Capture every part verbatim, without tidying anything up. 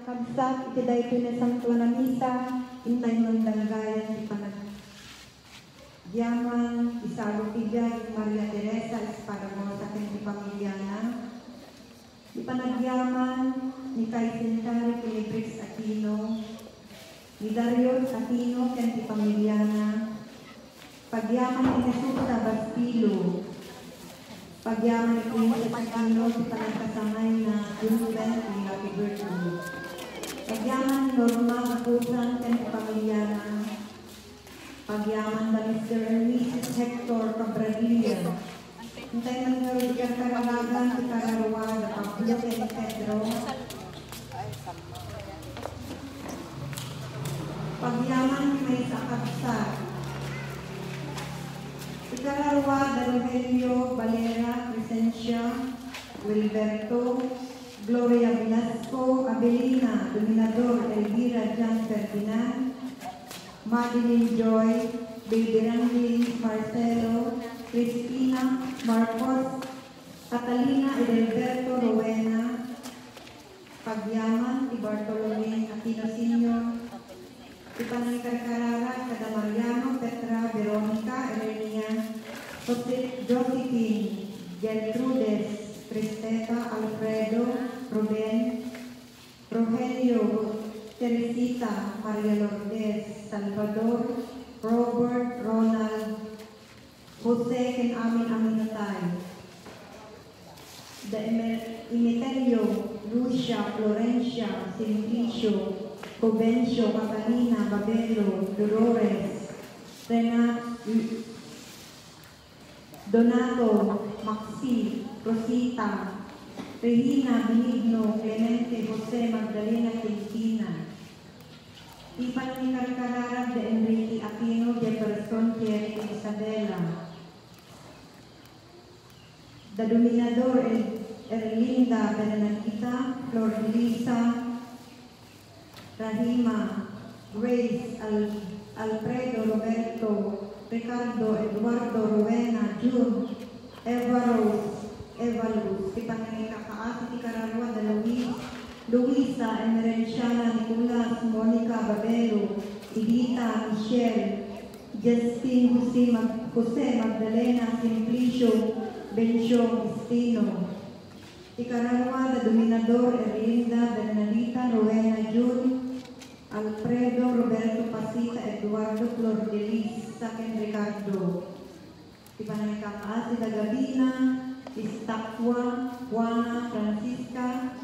Kabsat, iti daytoy nasantuan a misa, intay met danggayan ti panagyaman, isagok ti biag ni Maria Teresa Espadagosa ken ti pamiliana, ti panagyaman ni Kay Sentari ken ni Brix Aquino, ni Darius Aquino ken ti pamiliana, pagyaman ni Jesus a Bastilo, pagyaman ni Princess Aquino ti panagkasangaina, June twenty, happy birthday. Pagyaman ni Norma Acusan ken ti pamiliana, pagyaman da Mister and Missus Hector Cabradilla. Intay met ngarud ti karkararagan ti kararua da Pablo ken Pedro. Pagyaman ti maysa a kabsat. Ti kararua da Rogelio, Valera, Crescencia, Wilberto, Gloria Velasco, Abelina, Dominador, Elvira, John Ferdinand, Madeline Joy, Baby Randy, Marcelo, Crispina, Marcos, Catalina, Edelberto, Rowena, pagyaman ti Bartolome Aquino Senior, ti panangikarkararag kada Mariano, Petra, Veronica, Erenia, Jose-, Josephine, Gertrudes, Cristeta, Alfredo, Ruben, Rogelio, Teresita, Maria Lourdes, Salvador, Robert, Ronald, Jose, ken amin a minatay. Da Eme-, Emeterio, Lucia, Florencia, Simplicio, Cobencio, Catalina, Babelo, Dolores, Renat, Donato, Maxi, Rosita, Regina, Benigno, Clemente, Jose, Magdalena, Cristina. Ti panangikarkararag da Enrique Aquino, Jefferson, Jerry, ken Isabela. Da Dominador, Er-, Erlinda, Bernadita, Flor de Lisa, Rahima, Grace, Al-, Alfredo, Roberto, Ricardo, Eduardo, Rowena, June, Eva Rose, Eva Luz, ti panangikakaasi ti kararua da Luis, Luisa, Emerenciana, Nicolas, Monica, Babero, Edita, Michelle, Justin, Jose Mag-, Jose Magdalena, Simplicio, Bencio, Estino. Ti kararua da Dominador, Erlinda, Bernadita, Rowena, June, Alfredo, Roberto, Pasita, Eduardo, Flor de Lis, ken Ricardo. Ti panangikakaasi da Gabina, Istacua, Juana, Francisca,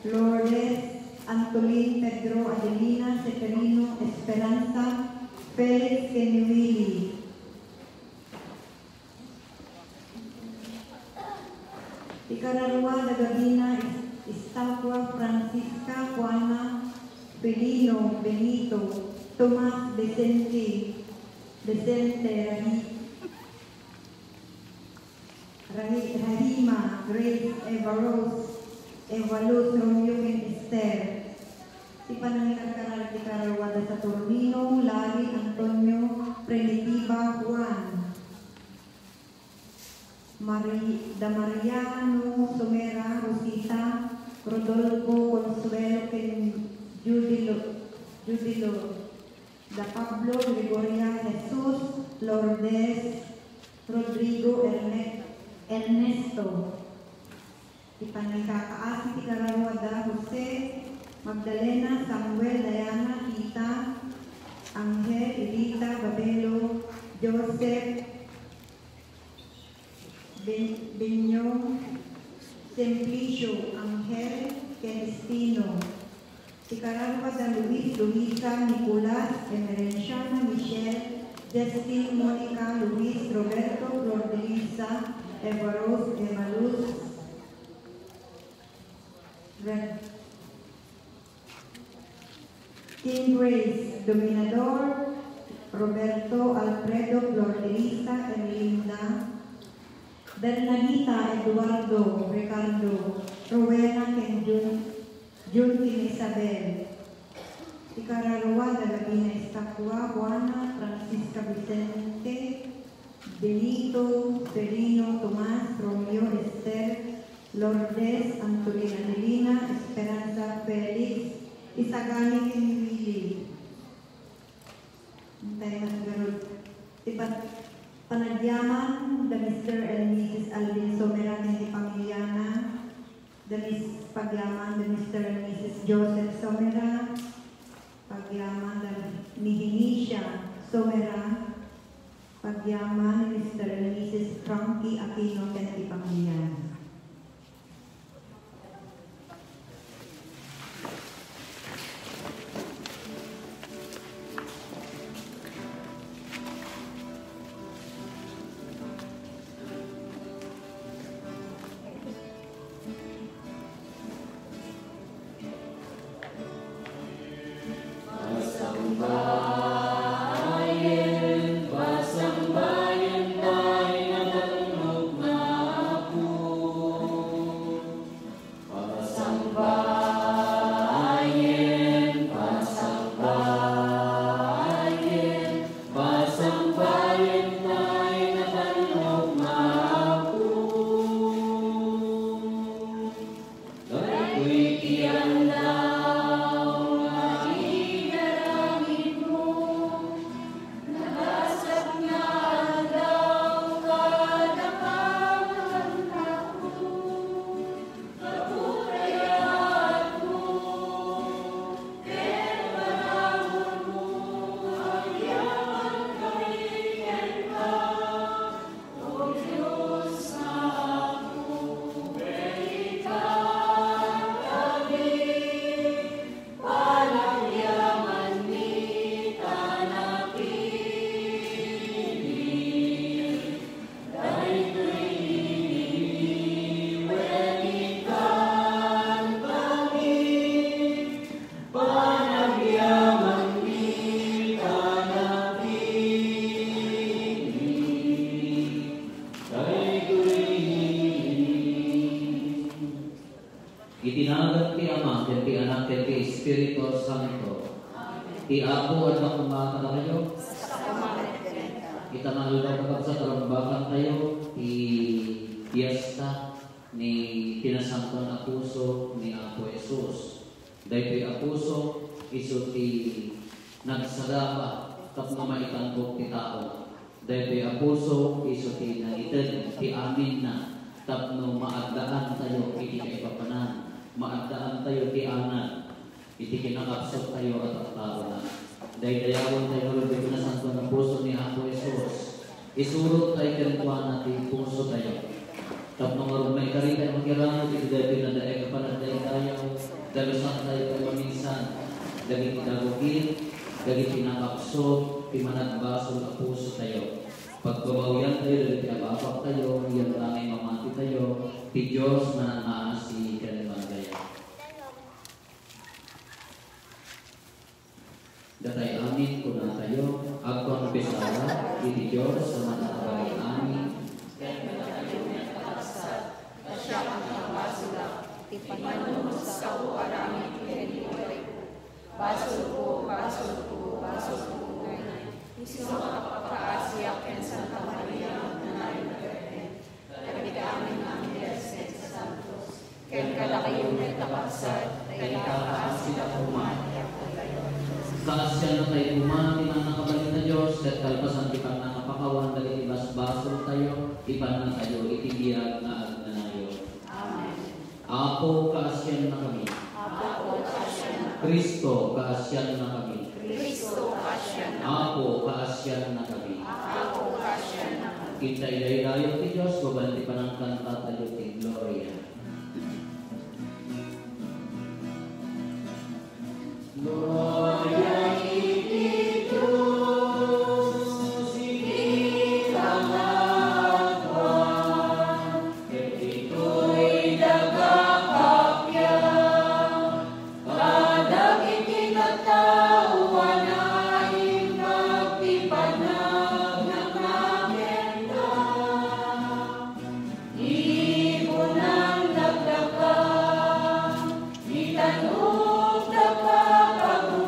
Lourdes, Antolin, Pedro, Adelina, Seferino, Esperanza, Felix, ken ni Willy. Ti kararua da Gabina, Is-, Istacua, Francisca, Juana, Felino, Benito, Tomas, Vicente, Vicente, Rahi-, Rahi-, Rahima, Grace, Eva Rose, Eva Luz, Romeo, ken Esther. Ti panangikarkararag ti kararua da Saturnino, Larry, Antonio, Primitiva, Juan. Mari-, da Mariano, Somera, Rosita, Rodolfo, Consuelo, ken Judilo, Judilo, da Pablo, Gregoria, Jesus, Lourdes, Rodrigo, Erne-, Ernesto. Ti panangikakaasi ti kararua da Jose, Magdalena, Samuel, Diana, Tita, Angel, Edita, Babelo, Joseph, Ben-, Benyo, Simplicio, Angel, ken Estino. Ti kararua da Luis, Luisa, Nicolas, Emerenciana, Michelle, Justin, Monica, Luis, Roberto, Flor de Lisa, Eva Rose, Eva Luz, Re-, King Grace, Dominador, Roberto, Alfredo, Flor de Lisa, Erlinda, Bernadita, Eduardo, Ricardo, Rowena, ken Jun-, Jun ken Isabel. Ti kararua da Gabina, Istacua, Juana, Francisca, Vicente, Benito, Felino, Tomas, Romeo, Esther, Lourdes, Antolin, Adelina, Esperanza, Felix, Isagani ti Wili. Intay met garud ti pat-, panagyaman da Mister and Missus Alvin Somera ken ti pamiliana, da Miss, pagyaman da Mister and Missus Joseph Somera, pagyaman da ni Henicia Somera, pagyaman ni Mister and Missus Frankie Aquino ken ti pamiliana. Pasambayen, pasambayen, tayo natalnog nga Apo. Pasambayen, pasambayen, pasambayen, tayo natalnog nga Apo. Daytoy ti aldaw nga inaramidmo, nabasag nga aldaw kada pamagantako, kabukayaatmo, ken manamonmo, agyaman kami kenka. O Dios nga Apo, ken ikaw kami, panagyamanmi ta napili. Daytoy iniiwen ikaw kami, panagyamanmi ta napili. Daytoy iti nagan ti Ama, ken ti Anak, ken ti Espiritu Santo. Ti Apo adda koma kadakayo. Ita nga aldaw, kakabsat, arambakantayo ti fiesta ni kinasantoan a puso ni Apo Jesus. Daytoy a puso, isu ti nagsagaba tapno maitanggop ti tao. Daytoy a puso, isu ti naited ti aminna tapno maaddaantayo iti kaipapanan, maaddaantayo ti anad iti kinakapsuttayo a tattaona. Daydayawentayo ngarud ti nasantoan a puso ni Apo Jesus. Isurottayo kenkuana ti pusotayo. Tapno ngarud, maikaritayo makirango iti daytoy nadaik a panagdaydayaw, dalusantayo pay maminsan dagiti dagukit, dagiti nakapsut ti managbasol a pusotayo. Pagbabawiantayo dagiti ababaktayo, ngem ta nga imamatitayo, ti Dios nga nangngasi ken nagdaydayaw. Datay amin, kunatayo, agkonfesara iti Dios a mannakabalin amin. Ken kadakayo met a kabsat, ta siak nga basol, ti panunot, sao, aramid ken iway ko. Basolko, basolko, basolko ngay. Isu nga agpakaasiak ken Santa Maria nga Birhen. Dagiti amin nga angheles ken santos, ken kadakayo met a kabsat, ta ikaasiantayo koma ti Apotayo. Kaasiantayo koma ti mannakabalin a Dios, ket kalpasan ti pannakapakawan dagiti basbasoltayo, ipannatayo iti biag nga agnanayon. Amen. Apo, kaasiannakami. Apo, kaasiannakami. Cristo, kaasiannakami. Cristo, kaasiannakami. Apo, kaasiannakami. Apo, kaasiannakami. Ita idaydayaw ti Dios, mabalin ti panangkantatayo ti gloria. Gloria iti Dios iti pangaduan, ket ditoy daga a kappia, kadagiti tattao a naimbag ti panagnagnamenda. Ibunan dakdaka, itanok dakdaka,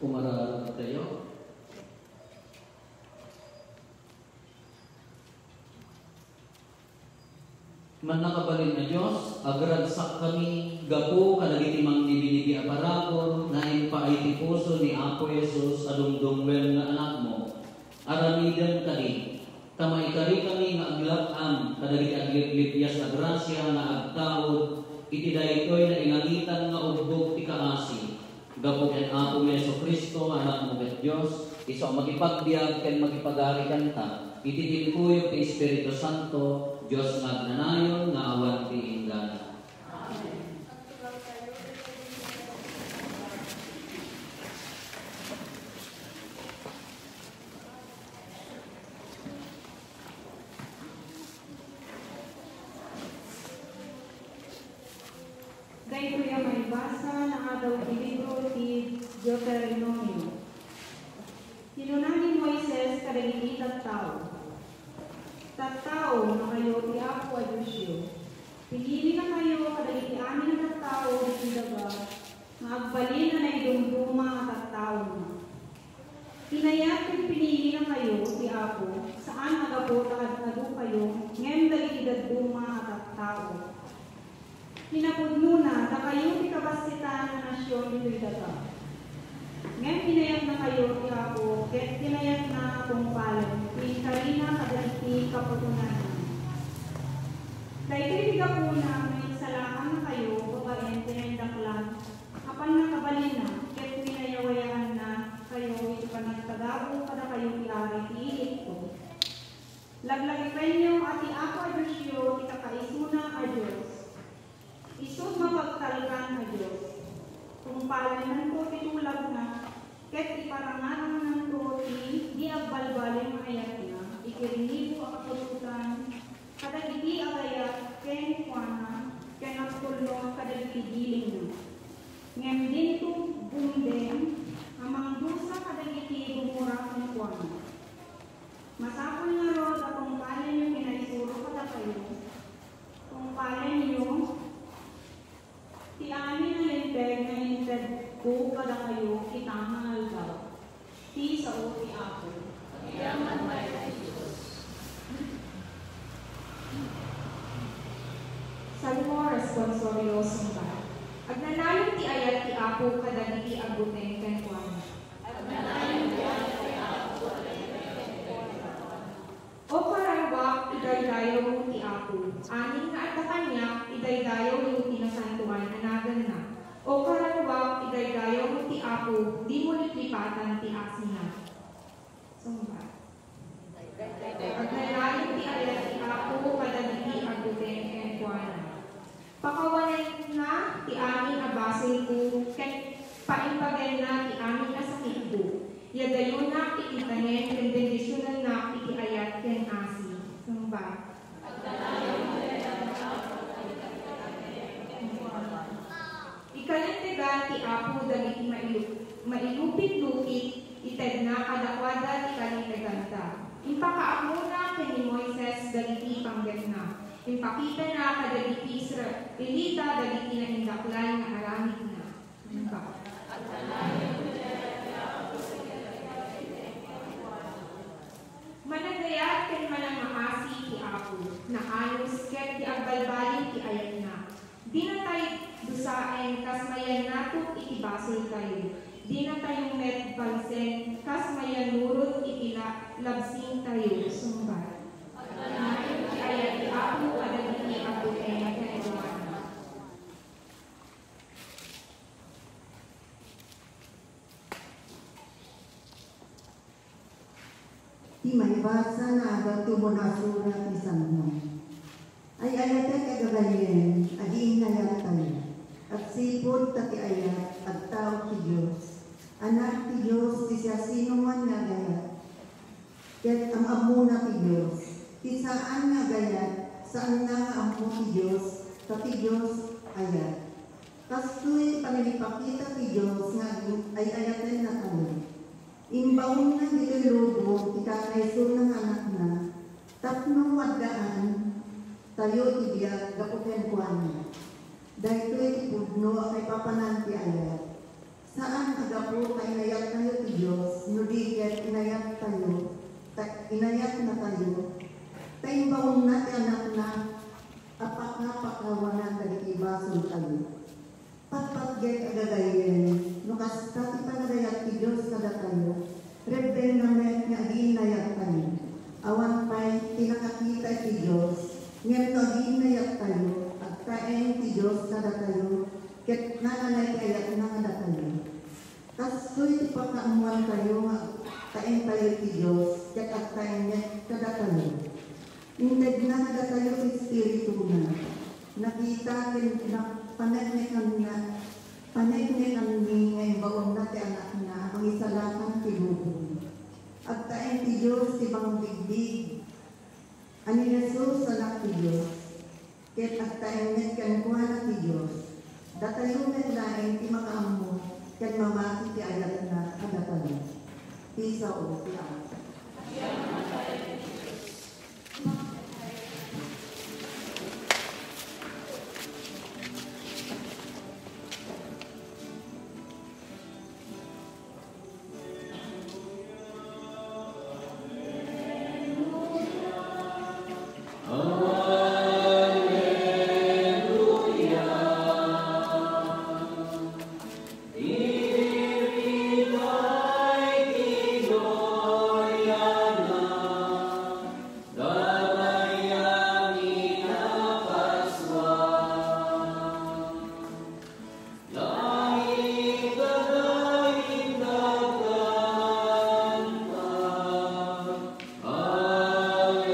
Umararag tayo. Mannakabalin a Dios, agragsakkami gapu kadagiti mangnibinibi a parabur nga impaay ti puso ni Apo Jesus a dungdunguen nga Anakmo. Aramidem kadi, ta maikarikami nga aglap-am kadagiti agliplipias a grasia nga agtaud iti daytoy nainangitan nga ubbog ti kaasi. Gapu ken Apo Jesu-Cristo nga Anakmo ket Dios, isu a makipagbiag ken makipagari kanta iti timpuyog ti Espiritu Santo, Dios nga agnanayon nga awan ti inggana. Daytoy a maibasa naadaw iti libro ti Deuteronomio. Kinuna ni Moises kadagiti tattao, "Tattaonakayo ti Apo a Diosyo. Pinilinakayo kadagiti amin a tattao ditoy daga nga agbalin a naidumduma a tattaona." Inayat ken pinilinakayo ti Apo, saan a gapu ta ad-adokayo, ngem dagiti dadduma a tattao. Kinapudnona, dakayo ti kabassitan a nasion ditoy daga. Ngem inayatnakayo ti Apo, ket inayatna a tungpalen ti inkarina kadagiti kapuonanna. Daytoy ti gapuna no insalaannakayo babaen ti naindaklan a pannakabalinna, ket winayawayaannakayo iti panagtagabu kadakayo ti ari ti Egipto. Laglagipenyo a ti Apo a Diosyo ti kakaisuna a Dios. Isu ti mapagtalkan a Dios. Tungpalennanto ti tulagna, ket iparangarangannanto ti di agbalbaliw nga ayatna iti rinigo a kaputotan kadagiti agayat kenkuana, ken agtulnog kadagiti bilingna. Ngem dinto gumdeng a mangdusa kadagiti gumura kenkuana. Masapul ngarud a tungpalenyo ti naisuro kadakayo. Tungpalenyo ti amin a linteg nga intedko kadakayo ita nga aldaw. Ti sao ti Apo. Agyaman pay ti Dios. Salmo Responsorio, sungbat. Agnanayon ti ayat ti Apo kadagiti agbuteng kenkuana. Agnanayon ti ayat ti Apo kadagiti agbuteng kenkuana. O karannuak, idaydayawmo ti Apo. Amin nga adda kaniak, idaydayawyo ti nasantoan a naganna. O karannuak, idaydayawmo ti Apo, dimo liplipatan ti asina. Sungbat. Agnanayon ti ayat ti Apo kadagiti agbuteng kenkuana. Pakawanenna ti amin a basolko, ket paimbagenna ti amin a sakitko. Yadayonnak iti tanem ken bendisionennak iti ayat ken asi. Sungbat. Ikalintegan ti Apo dagiti mailu-, mailupit-lupit, itedna kadakuada ti kalinteganda. Impakaammona ken ni Moises dagiti panggepna. Impakitana kadagiti Israelita dagiti naindaklan nga aramidna. Managayat ken manangngaasi ti Apo, naanus ket di agbalbaliw ti ayatna. Dinatayo dusaen kas mayannato iti basoltayo. Dinatayo met balsen kas mayannurot iti la-, labsingtayo. Sungbat. Agnanayon ti ayat ti Apo kadagiti agbuteng kenkuana. Ti maibasa naadaw ti umuna a surat ni Salmo. Ay-ayatek a gagayyem, adi innayattayo. Agsipud ta ti ayat, agtao ti Dios. Anak ti Dios ti siasinoman nga agayat. Ket am-ammona ti Dios. Ti saan nga agayat, saanna nga ammo ti Dios, ta ti Dios ayat. Kastoy panangipakita ti Dios nga ag-, ay-ayatenna tayo. Imbaonna ditoy lubong ti kakaisuna nga Anakna tapno maddaan tayo ti biag gapu kenkuana. Daytoy ti pudno a kaipapanan ti ayat. Saan a gapu ta inayatna Pakaammoantayo nga agtaengtayo iti Dios ket agtaeng met kadatayo. Intedna kadatayo ti Espirituna. Nakita ken na-, paneknekanna, paneknekanmi nga imbaonna ti Anakna a mangisalakan ti lubong. Agtaeng ti Dios ti mangbigbig a ni Jesus, Anak ti Dios. Ket agtaeng met kenkuana ti Dios. Datayo met laeng ti makaammo ken mamati ti ayatna kadatayo. Ti sao ti Apo. Langit ket daga indaganta. Alleluia.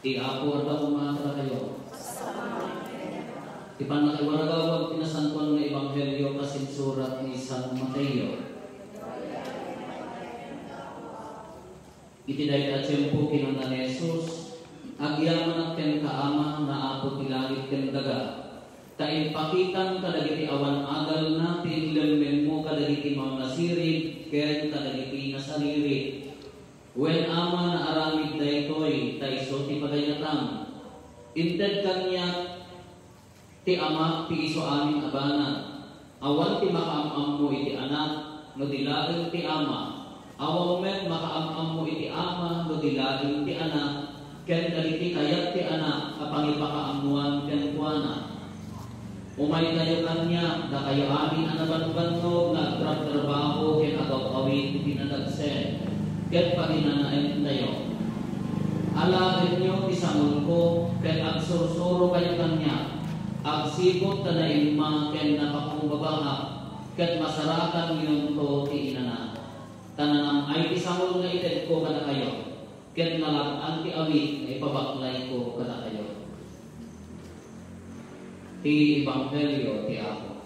Ti Apo adda koma kadakayo. Ti pannakaiwaragawag ti Nasantoan nga Ebanghelio kas insurat ni San Mateo. Iti dayta a tiempo, kinuna ni Jesus, "Agyamanak kenka, Ama, nga Apo ti langit ken daga, ta impakitam kadagiti awan agalna ti inlemmenmo kadagiti mangngasirig ken kadagiti nasaririt. Wen, Ama, naaramid daytoy ta isu ti pagayatam. Inted kaniak ti Amak ti isu amin a banag. Awan ti makaam-ammo iti Anak no di laeng ti Ama. Awan met makaam-ammo iti Ama no di laeng ti Anak, ken dagiti kayat ti Anak a pangipakaammoan kenkuana. Umaytayo kaniak, dakayo amin a nabanbannog nga agtrabtrabaho ken agaw-awid iti nadagsen ket paginanaentayo. Alaenyo ti sangulko ket agsursurokayo kaniak. Agsipud ta naimma ken napakumbabahak, ket masarakanyonto ti inana. Ta nanam-ay ti sangul nga itedko kadakayo, ket nalag-an ti awit nga ipabaklayko kadakayo." Ti Ebanghelio ti Apo.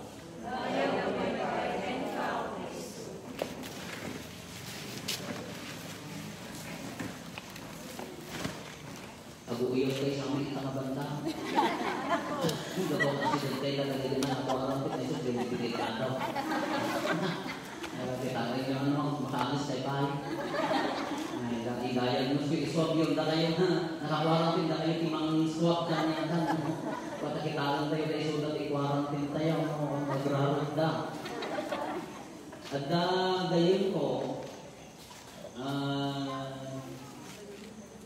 Aguuyos kay sa amin ita nga banda. Ang gabon kasi dagitay na dagiti na, ako alam ko, may sudli, may delikado. Ay, kita rin yung ano, makaangis kay pay. Ay, dati gaya mo, si Isobio, dati yung, ha, naka-quarantine, dati yung timang swab ka niya, kan. Patakitaan tayo, kay sulat i-quarantine tayo, no, magrarag da. Adda gayon ko, ah,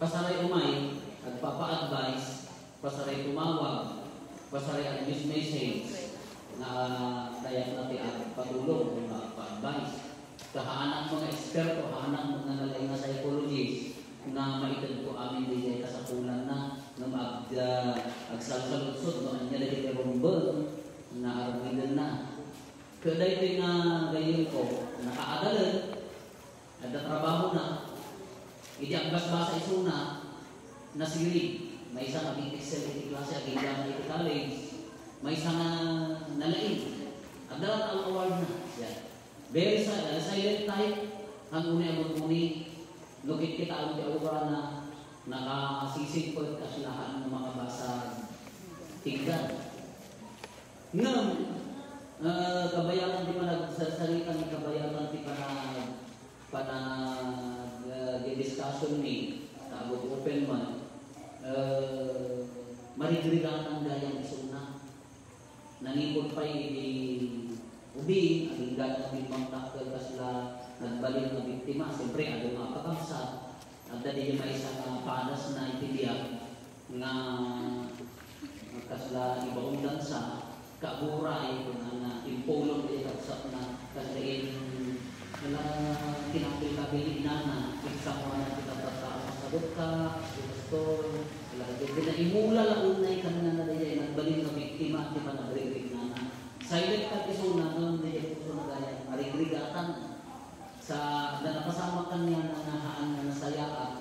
pasaray umay, agpapa-advise, pasaray tumawag, pasaray ag-message, nga kayatna ti agpatulong nga agpa-advise. Kahaanakmo nga eksperto, haanakmo nga nalaing nga psychologist, nga maitedko amin diay kasapulanna, ngem ag-, ah, agsalsaludsod no ania dagiti rumbeng nga aramiden na. Ket daytoy nga gayyemko, nakaadalen, adda trabahona. Idi agbasbasa isuna, nasirig. Maysa nga aging-excel iti klase, agingga iti college. Maysa nga nalaing. Adda latta award na. Yan. Very si-, uh, silent type, ang uni amun-uni. No kitkitaem ti aurana, nakasisingpet kasla haan nga makabasa. Tinggal. Ngem, ah, kabayatan ti panagsarsarita, kabayatan ti panag-, panag-, ah, discussion ni, ta agut open man, ah, marigrigatan gayam isuna. Nangipon pay iti ubing, agingga ti bimmangtakkel kasla nagbalin nga biktima. Siyempre, adu nga pakabsat. Adda diay maysa nga padasna iti biag nga kasla ibaon dansa, kaaguray, kunana, impulong ti kabsatna, kasla in-, ala, kinapil-kapil ni inana, ket sangoanan ti tattao, "Sagutka, Pastor, ala, ket pinaimula la unay kanana dayay nagbalin nga biktima ti panagrigriknana." Silent ka isuna ngem diay puso na gayam, arigrigatan. Sa adda napasamak kaniana nga haan nga nasayaat,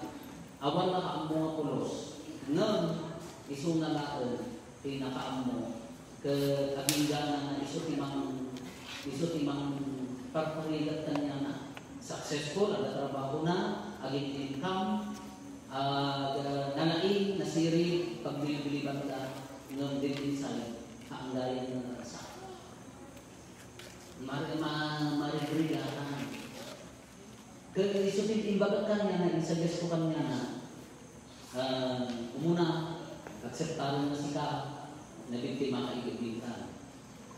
awan nakaammo nga pulos. Ngem isuna laeng ti nakaammo, ket agingga nga isu ti mang-, isu ti mangparparigat kaniana. Successful, adda trabahona, agin-income, ag-, nalaing, nasirib, pagbilbilibanda, ngem deep inside, haanna gayam nga naragsak. Mar-, ma-, marigrigatan. Ket isu ti imbagak kaniana, insuggest ko kaniana, ah, umuna, akseptaren nga sika, nabiktima ka idi ubingka.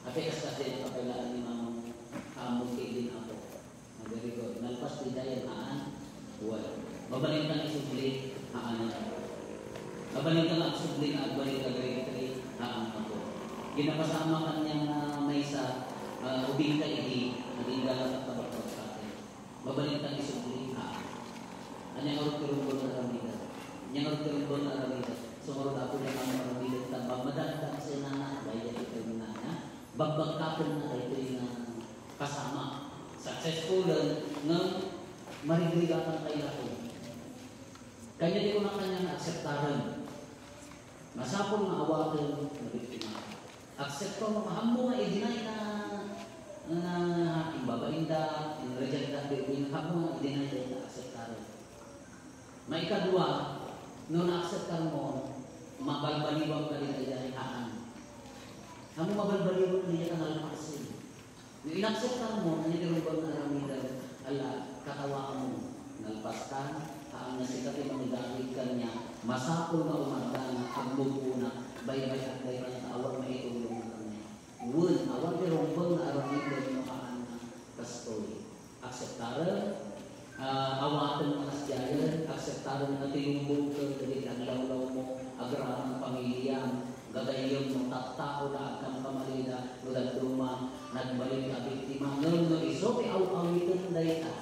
Apay, kas-, kasdi a pay laeng ni Mama, kaammo ti idi, Apo. Ah, very good. Nalpas ti dayan, haan? Well, mabalinka nga isubli, haan, Apo. Mabalinka nga agsubli nga agbalik ka grade three, haan, Apo. Kinapasamak kaniana nga maysa, ah, ubingka idi, naging galak at tabakbagkaten. Mabalinka nga isubli, haan. Ania ngarud ti rumbeng nga aramidek? Ania ngarud ti rumbeng nga aramidek? So, ngarud, Apo, diak ammo aramidek, ta magmadakdak sa inana, dayta ti kayunana. Bagbagkatenna daytoy nga pasamak. Successfulen, ngem marigrigatan kay laeng. Kaniana ti kunak kaniana nga akseptaren. Masapul nga awaten, nabiktima. Aksepto, no, ammo nga i-deny na, nga imbabainda, in-rejectda, di, di, ammo nga i-deny dayta, akseptaren. Maikadua, no naakseptarmo, mabalbaliwan ka dayta, haan. Ammo mabalbaliwan dayta, nalpasen. No inakseptarmo, ania ti rumbeng nga aramidek, ala, katawaanmo, nalpaskan, haan nga sika ti mangdagit kaniak, masapul nga umarda nga agmug-onak, baybay-ak dayta, awan maitulongak kaniak. Wen, awan ti rumbeng nga aramidek no haan nga kastoy. Akseptaren, ah, awaten nga kasdiayen, akseptaren nga tiyumbongken dagiti aglawlawmo, agraman pamiliam, gagayyemmo, tattao la agkamkamalida, no dadduma, nagbalik nga biktima, ngem no isu ti aw-awiten dayta,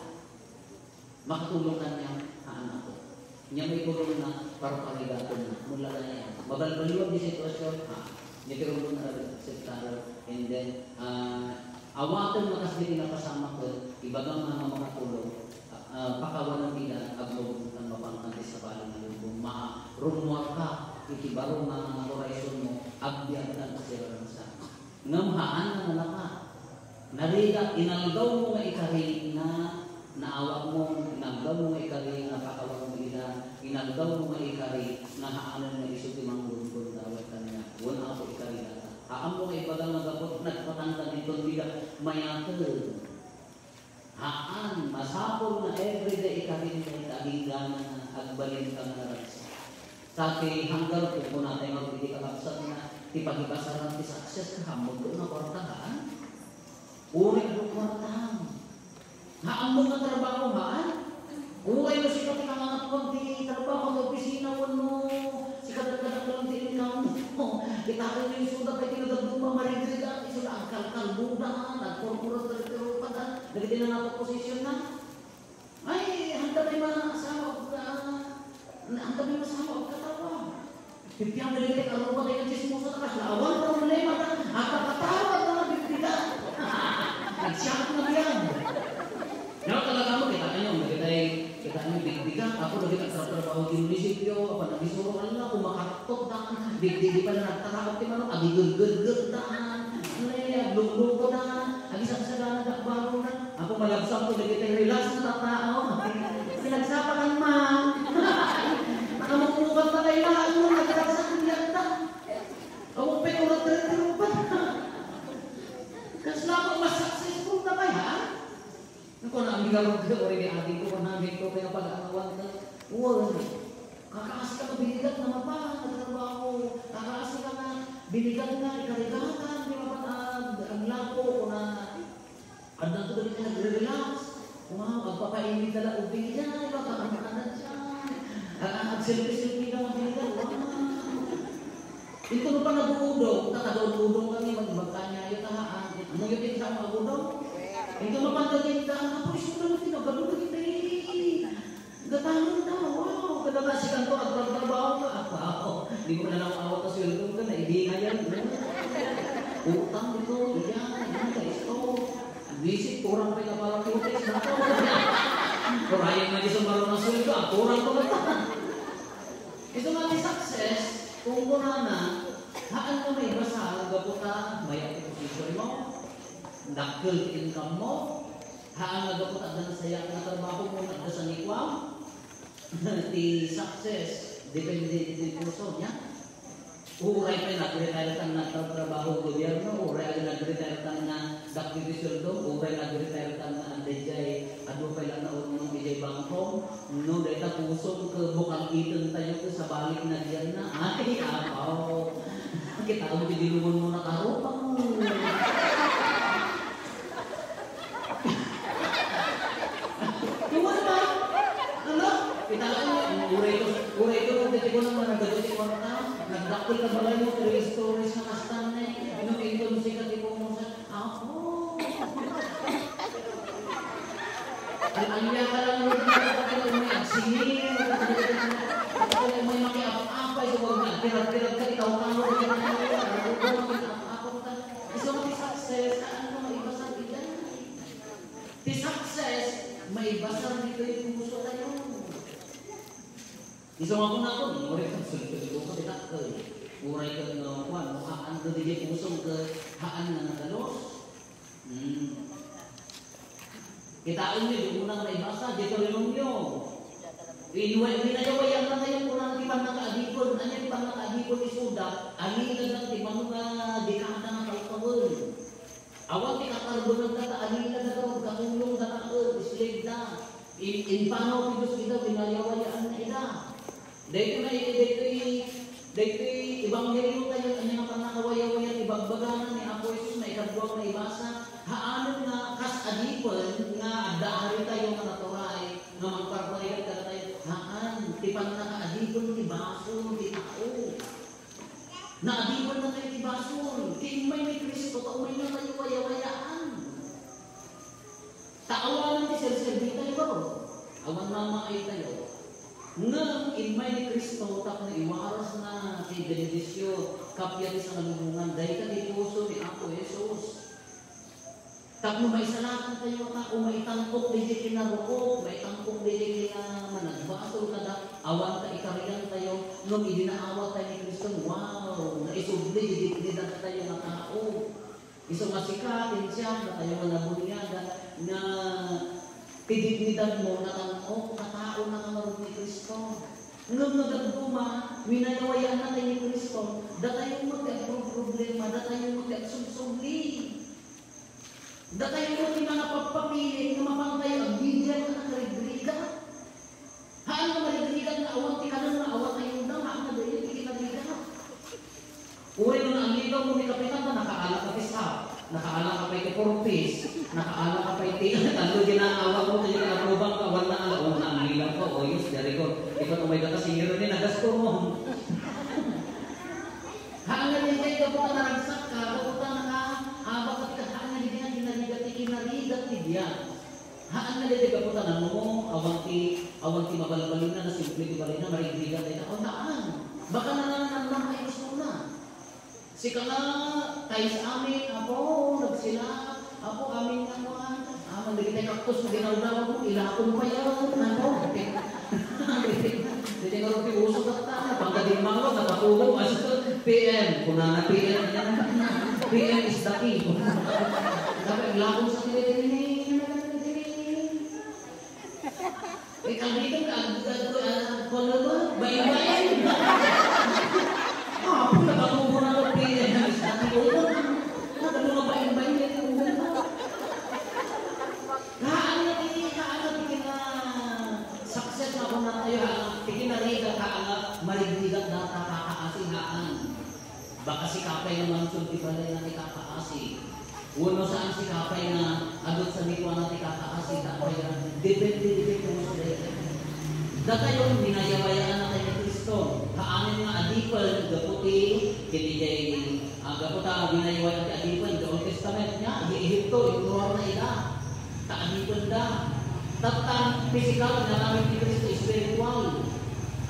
makatulong kaniak, haan, Apo. Nia maitulongna, parparigatenna. Mula na yan. Mabalbaliwan ti sitwasyon, ha? Nia ti rumbeng nga aramidek, akseptaren, and then, ah, awaten nga kasdi ti napasamaken, ibagam nga makatulong, ah, pakawanen ida, agmugongtan, mapankan ti sabali nga lubong, ma-, rummuarka iti baro nga horizonmo, agbiagkan ti sirarangsa. Ngem haan nga nalaka. Narigat, inalgawmo nga ikari nga naawatmo, inalgawmo nga ikari nga pakawanmo ida, inalgawmo nga ikari nga haanen nga isu ti manglungtol dawet kaniak. Wen, Apo, ikari dayta. Haanmo nga ibaga nga gapu nagpatangka inton dida mayaten. Haan, masapul nga everyday ikarin dayta, agingga nga agbalin ka nga naragsak. Ta ti hanggar ko, kunatay nga iti kakabsat nga, ti pagibasaran ti success, kahammod ko nga kwarta, haan? Uray adu kwartam. Haanmo nga trabaho, haan? Uray no sika ti kangangatuan ti trabaho, no opisina, wenno sika ti kadaklan ti income mo. Itaen nga isuda pay ti nagduma, marigrigat, isuda agkalkalbudan, agpurpurot, agtirupadan, dagiti nangato posisyon na. Ay, handa may maasawa, ah, handa may maasawa, agkatawa. Pipian dagiti karuba, dagiti chismosa, ta kasla awan problema, ta, agkakatawa, ta, bibida. Nagsiak na biyan. Nga talaga mo, kita kayo, kita, kita kayo, bibida. Ako, lagi nagtatrabaho di munisipyo, ako, nagisuro, ala, kumakaktok, ta, di, di, di pala nagtaraot, ti manok, agigurgurgur, ta, aglungluko, ta, agisagsagana, dakbaro, na. Ako malabsang ko dagiti relax nga tattao. Sinagsapakan man. Nakamukmukan pa kay lahat mo, nagragsak ang lagda. Ako pa'y orat-orat. Kasla ko mas successful na kaya? Ako na, ang bilang ko, rin ni ate ko, kung namin ko, kaya pag-aawan ka, uwan. Kakaasi ka nga binigat nga mapan, nagtrabaho. Kakaasi ka nga binigat nga ikarigatan, di mapan, ah, ang lako, o na, Adda to dagiti nagre-relax. Wow, agpapainit na lang ubing. Yan, baka ano ka na dyan. Ah, ah, agselfie-selfie na mabilis. Wow. Ito no pa nag-uudong, ta nag-uudong kami, mag-, magkanyayo ta, ha, ah. Ano yung tinta mo, udong? Ito no pa nagkita, ako, isunod mo, tinagad mo, nagkita, eh. Gatangan ta, wow, kada nga si kanto, agtrabaho ka, ah, wow. Di mo na lang awat ang sweldo ka, naibingayan mo. Utang dito, iya, iya, isto. Bisit, kurang pay na pala kutis na to. Kurayan na di sa marunong sweldo, ah, kurang ko na. Isu nga ti success, kung kunana, haan nga maibasa, gapu ta, mayat ti position mo, dakkel ti income mo, haan nga gapu ta, adda nasayaat nga trabaho mo, adda sanikuam, ti success, depende ti puso niya. Uray pay nag-retire ta nga nagtrabaho gobyerno, uray nag-retire ta nga dakkel ti sueldo, uray nag-retire ta nga adda jay adu pay la naurnong idiay bangko, no, dayta puso ket bukang iten tayo ket sabali na diyan na. Ay, apaw. Kita mo ti dinumon mo na karupang. Iwan ba? Ano? Kita mo, uray ko, uray ko, kung titipunan mo, nagdadikit mo na, nagdakkel ka balay mo, three stories na kastan na eh. Ano, income si katipon mo sa, ako. Ang anya ka lang mo, kung may agsingin, kung may makiap-apay, so, kung nagpirag-pirag ka, ikaw ka mo, kung may makiap-apay ka. Isu nga ti success, haan nga maibasa ti diay. Ti success, maibasa ditoy puso tayo. Isu nga kunakon, uray ket sulod ko ti dakkel. Uray ket no, kuan, no, haan no diay puso ket haan nga nagalos. Hmm. Kitaenyo, di unang maibasa, Deuteronomio. Inuway, minayawayan na tayo kung ano ti pannakaadipon. Ania ti pannakaadipon isuda? Allilagan ti mano nga dekada nga tawen. Awan ti kakarbenanda ta allilagan ta, agkatulongda ta, eh, slave da. In, impanaw ti Dios ida, winayawayaanna ida. Daytoy nga iti, daytoy, daytoy ebanghelio tayo, ania nga pannakawayawayan, ibagbagana ni Apo Jesus, maikadua nga ibasa, haanen nga kas adipen nga adda ari tayo nga naturay nga mangparparigat kadatayo, haan, ti pannakaadipen ti basol ti tao. Naadipen na tayo ti basol, ti immay ni Cristo, ta umay na tayo wayawayaan. Ta awanen ti serserbi tayo, awan mamaay tayo. Ngem immay ni Cristo tapno iwarasna ti bendision, kappia ti sangalubongan, dayta ti puso ni Apo Jesus. Tapno maisalakan tayo a tao, maitangkot daydiay kinarukop, maitangkot daydiay kina-, managbasol kada, awan ta ikarian tayo, ngem idi naawat tayo ni Cristo, wow, naisubli ti dignidad tayo nga tao. Isu nga sika, ti siak, datayo nga nabuniagan, nga ti dignidad mo, natang-ok, katao na ka ngarud ni Cristo. Ngem no dadduma, winayawayaanna tayo ni Cristo, datayo met ti agproproblema, datayo met ti agsubsubli. Datayo met ti mangipagpapili nga mapantayo agbibiag a nakarigrigat. Haan nga marigrigat nga awan ti kanen nga awan ayuda, haan nga daydi ti kinarigat. Uray no naallilaw mo ni Kapitan, ta nakaala ka ti staff, nakaala ka pay ti four Ps, nakaala ka pay ti, ano, ginaawag mo, kaya kinatubang ka, awan na, ala, o, naallilaw ka, o, yus, diri ko, ikaw, umay ka, senior ni, nagasto mo. Haan nga daydiay, gapu ta naragsak ka, gapu ta nakaabak ka, haan nga daydiay nga kinarigat ti kinarigat ti biag. Haan nga daydiay gapu ta nano, awan ti, awan ti mabalbalinna, nasimple ti balinna, marigrigat dayta. Awan haan. Baka nananamnam ay gusto na. Sika nga, tiles amin, apo, nagsila, apo, amin nga kuan. Amin, dagiti kaktus nga ginawdawag mo, ilakon pa yan. Ano? Daydiay nga ruti uso tatta, pagkadimmangwag, napatulog, as P M, kunana P M, P M is the king. Dapat ilakon sa tinitinin. Ikaw dito, ag-, ag-, ag-, kuwan na ba? Bain-bain. Ah, pula ka tubo na to, pili na sa atin. Nagano nga bain-bain, yan ang ulo na. Haan nga ti, haan nga ti kina-, success na kung natayo, haan nga ti kinarigat, haan nga marigrigat na kakaasihaan. Baka sika pay nga mansol ti balay nga ti kakaasi. Wenno saan, sika pay nga adut sa mikuana ti kakaasi, ta pay nga depende iti puso dayta. Datayo, minayawayaan na tayo ni Cristo. Haanen nga adipen, gapu ti, kini jay, ah, gapu ta minayawayaan ti adipen, the Old Testament niya, di Ehipto, inurar na ida. Ta adipenda. Tatta, pisikal, inaramid ni Cristo, espiritual.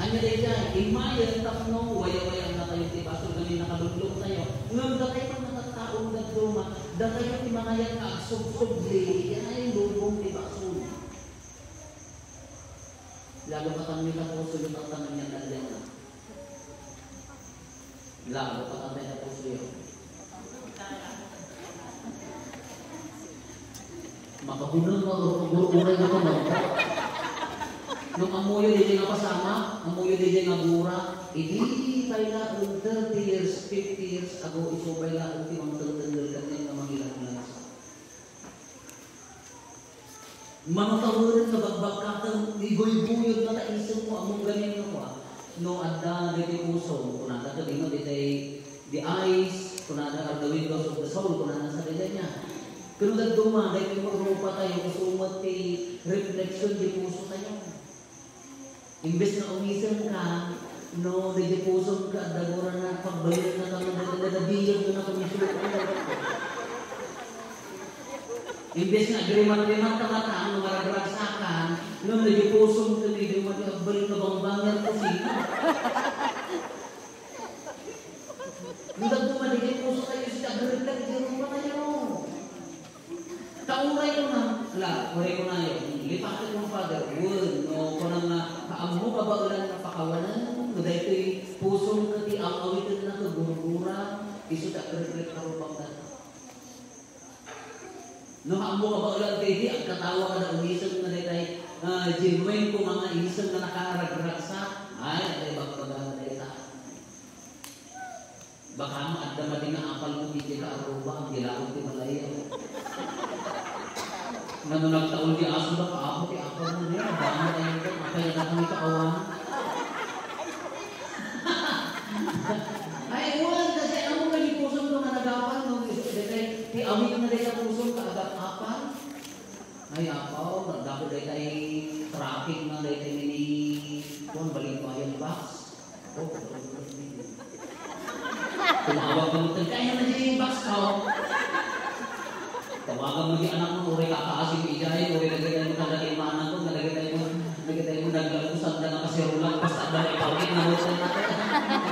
Ania daydiay, immayen tapno wayawayaan na tayo ti basol, ngem nakadumdum tayo. Ngem datayo pay nga tattao, Dadduma, datayo ti mangayat nga agsubsubli, idiay lubong ti basol. Lalo katanmi ta pusoyo, tattamen yan, Aliana. Lalo katanmi ta pusoyo. Makabuneng nga ur-, ur-, uray nga tumawag. Nung ammoyo diay nga pasama, ammoyo diay nga gura, idi pay laeng thirty years, fifty years ago, isu pay laeng ti mangtengtengngel kaniak nga mangilangilansa. Mano tawen nga bagbagkaten, iguyguyod na ta isemmo, ammom ganin nga kua. No adda daytoy pusom, kunada, kadi met daytoy the eyes, kunada, are the windows of the soul, kunada sadiay ania. Ken no dadduma, daytoy met rupatayo, isu met ti reflection ti pusotayo. Imbes nga umisemka, no, daydi pusomka, adda gura nga pagbalinenka, nga nagabiyag na kumisulok. Imbes nga agrimat-rimat ka mata, no, maragragsakan, no, daydi pusomka, medyo mati agbalin nga bangbanger ko sino. No, dadduma, daydi pusotayo, isu ti agrepek iti rupatayo. Ta uray kuna, la, uray kunayo, lipatek mo, Father, wen, no, kuna nga, ammo kabaelan nga pakawanen, no, daytoy pusom ket ti am-awiten na ket gurgura, isu ti agrepek karupang data. No, ammo kabaelan ket idi agkatawa kada umisem nga daytay, ah, genuine ko nga isem nga nakaragragsak, ay, ay, bagbaga na dayta. Baka mo adda madi nga apal mo, di ka aruba, ang dilaw ti malayo. Nga no nagtaul di aso, baka amo ti apal mo, di? Damo kayo ka, makaya na kami kaawan. Ay, wan, kasi amo nga di puson ko nga nagapal, no? Di kay, ti awit na di sa puson ka, agap apal. Ay, apaw, nagdako daytay traffic na daytay mini, kuwan, balikbayan box. Oh, tumawag ka mo, kaya na di box ka, oh. Tawagan mo di anak mo, uri kakaasim idiay, uri lagay mo, nalagay mo anak mo, nalagay mo, nalagay mo, naglagusan ka na kasi rulang, basta ba ipawit na mo sa natin.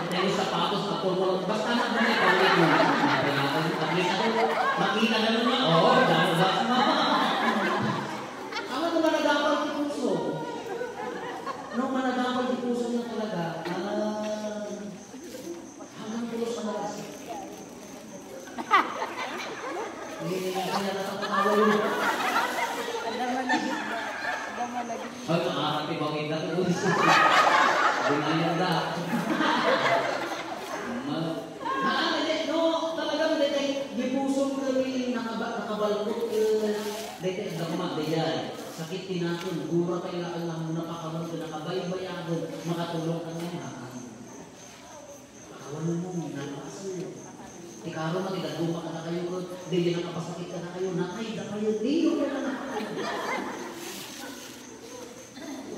Tayo sapatos, apol mo lang, basta na ba ipawit mo? At least ako, makita na mo nga, oh, dahil box mo. Awan no managapal ti puso. No managapal ti puso na talaga, ah, hanggang pulos na lang. Eh, kaya natatawa yun. Ada malagip na. Ada malagip. Ay, nakaharap ti bangin na to. Bunayan da. Ma- Haan, hindi, no, talagang daytay, di pusom kami nakaba-, nakabalkot, eh, daytay, agdakuma, daytay. Sakit ti nakon, gura pay laeng nga muna pakawan, nakabaybayagen, makatulong ka ngayon, haan. Pakawan mo, nalpas mo. Ti karo na, ti dadduma kadakayo, ket, daydi nakapasakit kadakayo, natay dakayo, diyo kaya na.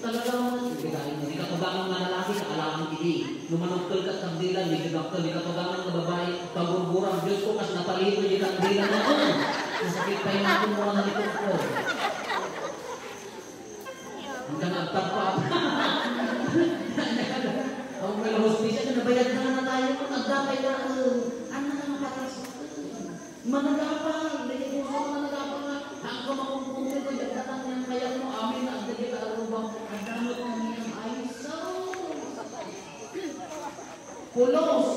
Talaga naman, di katugangan nga lalaki, kaalaman idi. No manukkel kat kandila, di katugangan nga babae, pagurguran, Diyos ko, kas napalito di kandila na, oh! Masakit pa yung ako, mga nalikot ko. Ang ganagtagpa. Ang may hospisya, nabayad na nga na tayo, kung nagdakay na, oh, ano na nga patas? Managapal, daydi puso nga managapal nga, haan ka makumkumpi, kung dagdakan niyang kayat mo, amin na agdagit a arubang, adamot na niyang ay, so, pulos.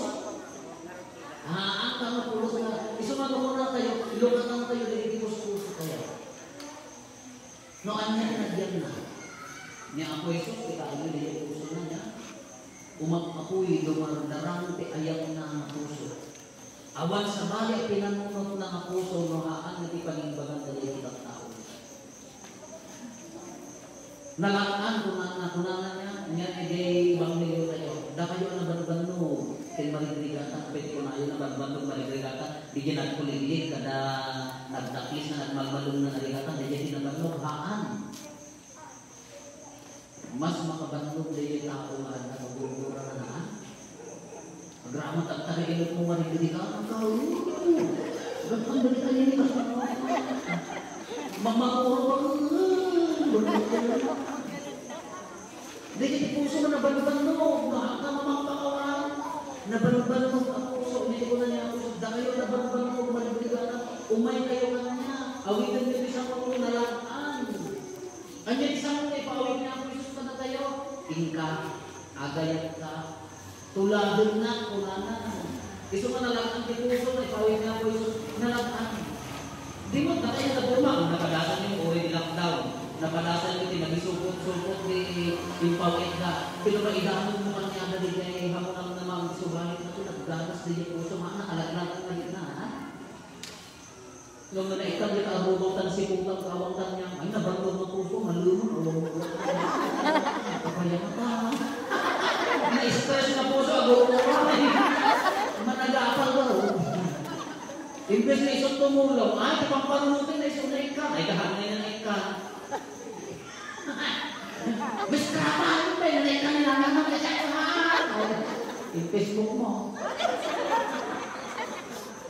Haan ka nga pulos nga, isu nga gumuna tayo, ilukatan tayo, daydi puspuso tayo. No ania ti nagyanna? Ni Apo Jesus, kita aya daydi puso na niya. Umap-apoy, lumardarang ti ayatna nga puso. Awan sabali a pinanunotna nga puso no haan nga ti panimbagan daydi tattao. Nalaan, kunana, kunana niya, niya idiay ebanghelio tayo. Dakayo a nabanbannog, ken marigrigatak, ket kunayo nabanbannog, marigrigatak, di nagkuliglig kada nagdaklis nga nagmalmalem nga narigatak, di nabannog, haan. Mas makabannog daydi tao nga adda gurgura nga naan. Agraman tagtagilid mo nga dagiti tao. Gapang dagiti tao. Mamakuro pa. Dagiti puso nga nabanbannog, no, haan ka nga mangpakawan. Nabanbannog a puso, iti kuna ni Apo Jesus, dakayo nabanbannog, Umaykayo kaniak, awidenyo ti sango, nalag-an. Ania ti sango nga ipaawid ni Apo Jesus kadatayo? Inka, agayatka, tuladennak, kunana. Isu nga nalag-an ti puso nga ipaawid ni Apo Jesus, nalag-an. Di met dakayo naduma, napadasanyo uray ti lockdown. Napadasanyo ti nagisupot-supot ti impaw-itda. Pero maidanonmo kaniada dagiti hamunamnama, subay, naku, nagganas dagiti puso, ma-, nakalaglag nga dita, ha? Ngem no naikkan dita a rugaw tan siputan, kawang kaniak, ay, nabannogna puso, malumo, awan mo. Kapayamata. Na-stress nga puso, agur-uray. Managapal daw. Imbes nga isu tumulong, ay, ti pampanunoten na isu naikkan. Ay, kahanay na naikkan. Mas trabaho pa yun, eh, kami lang naman, kasi ako, ha? Yung Facebook mo.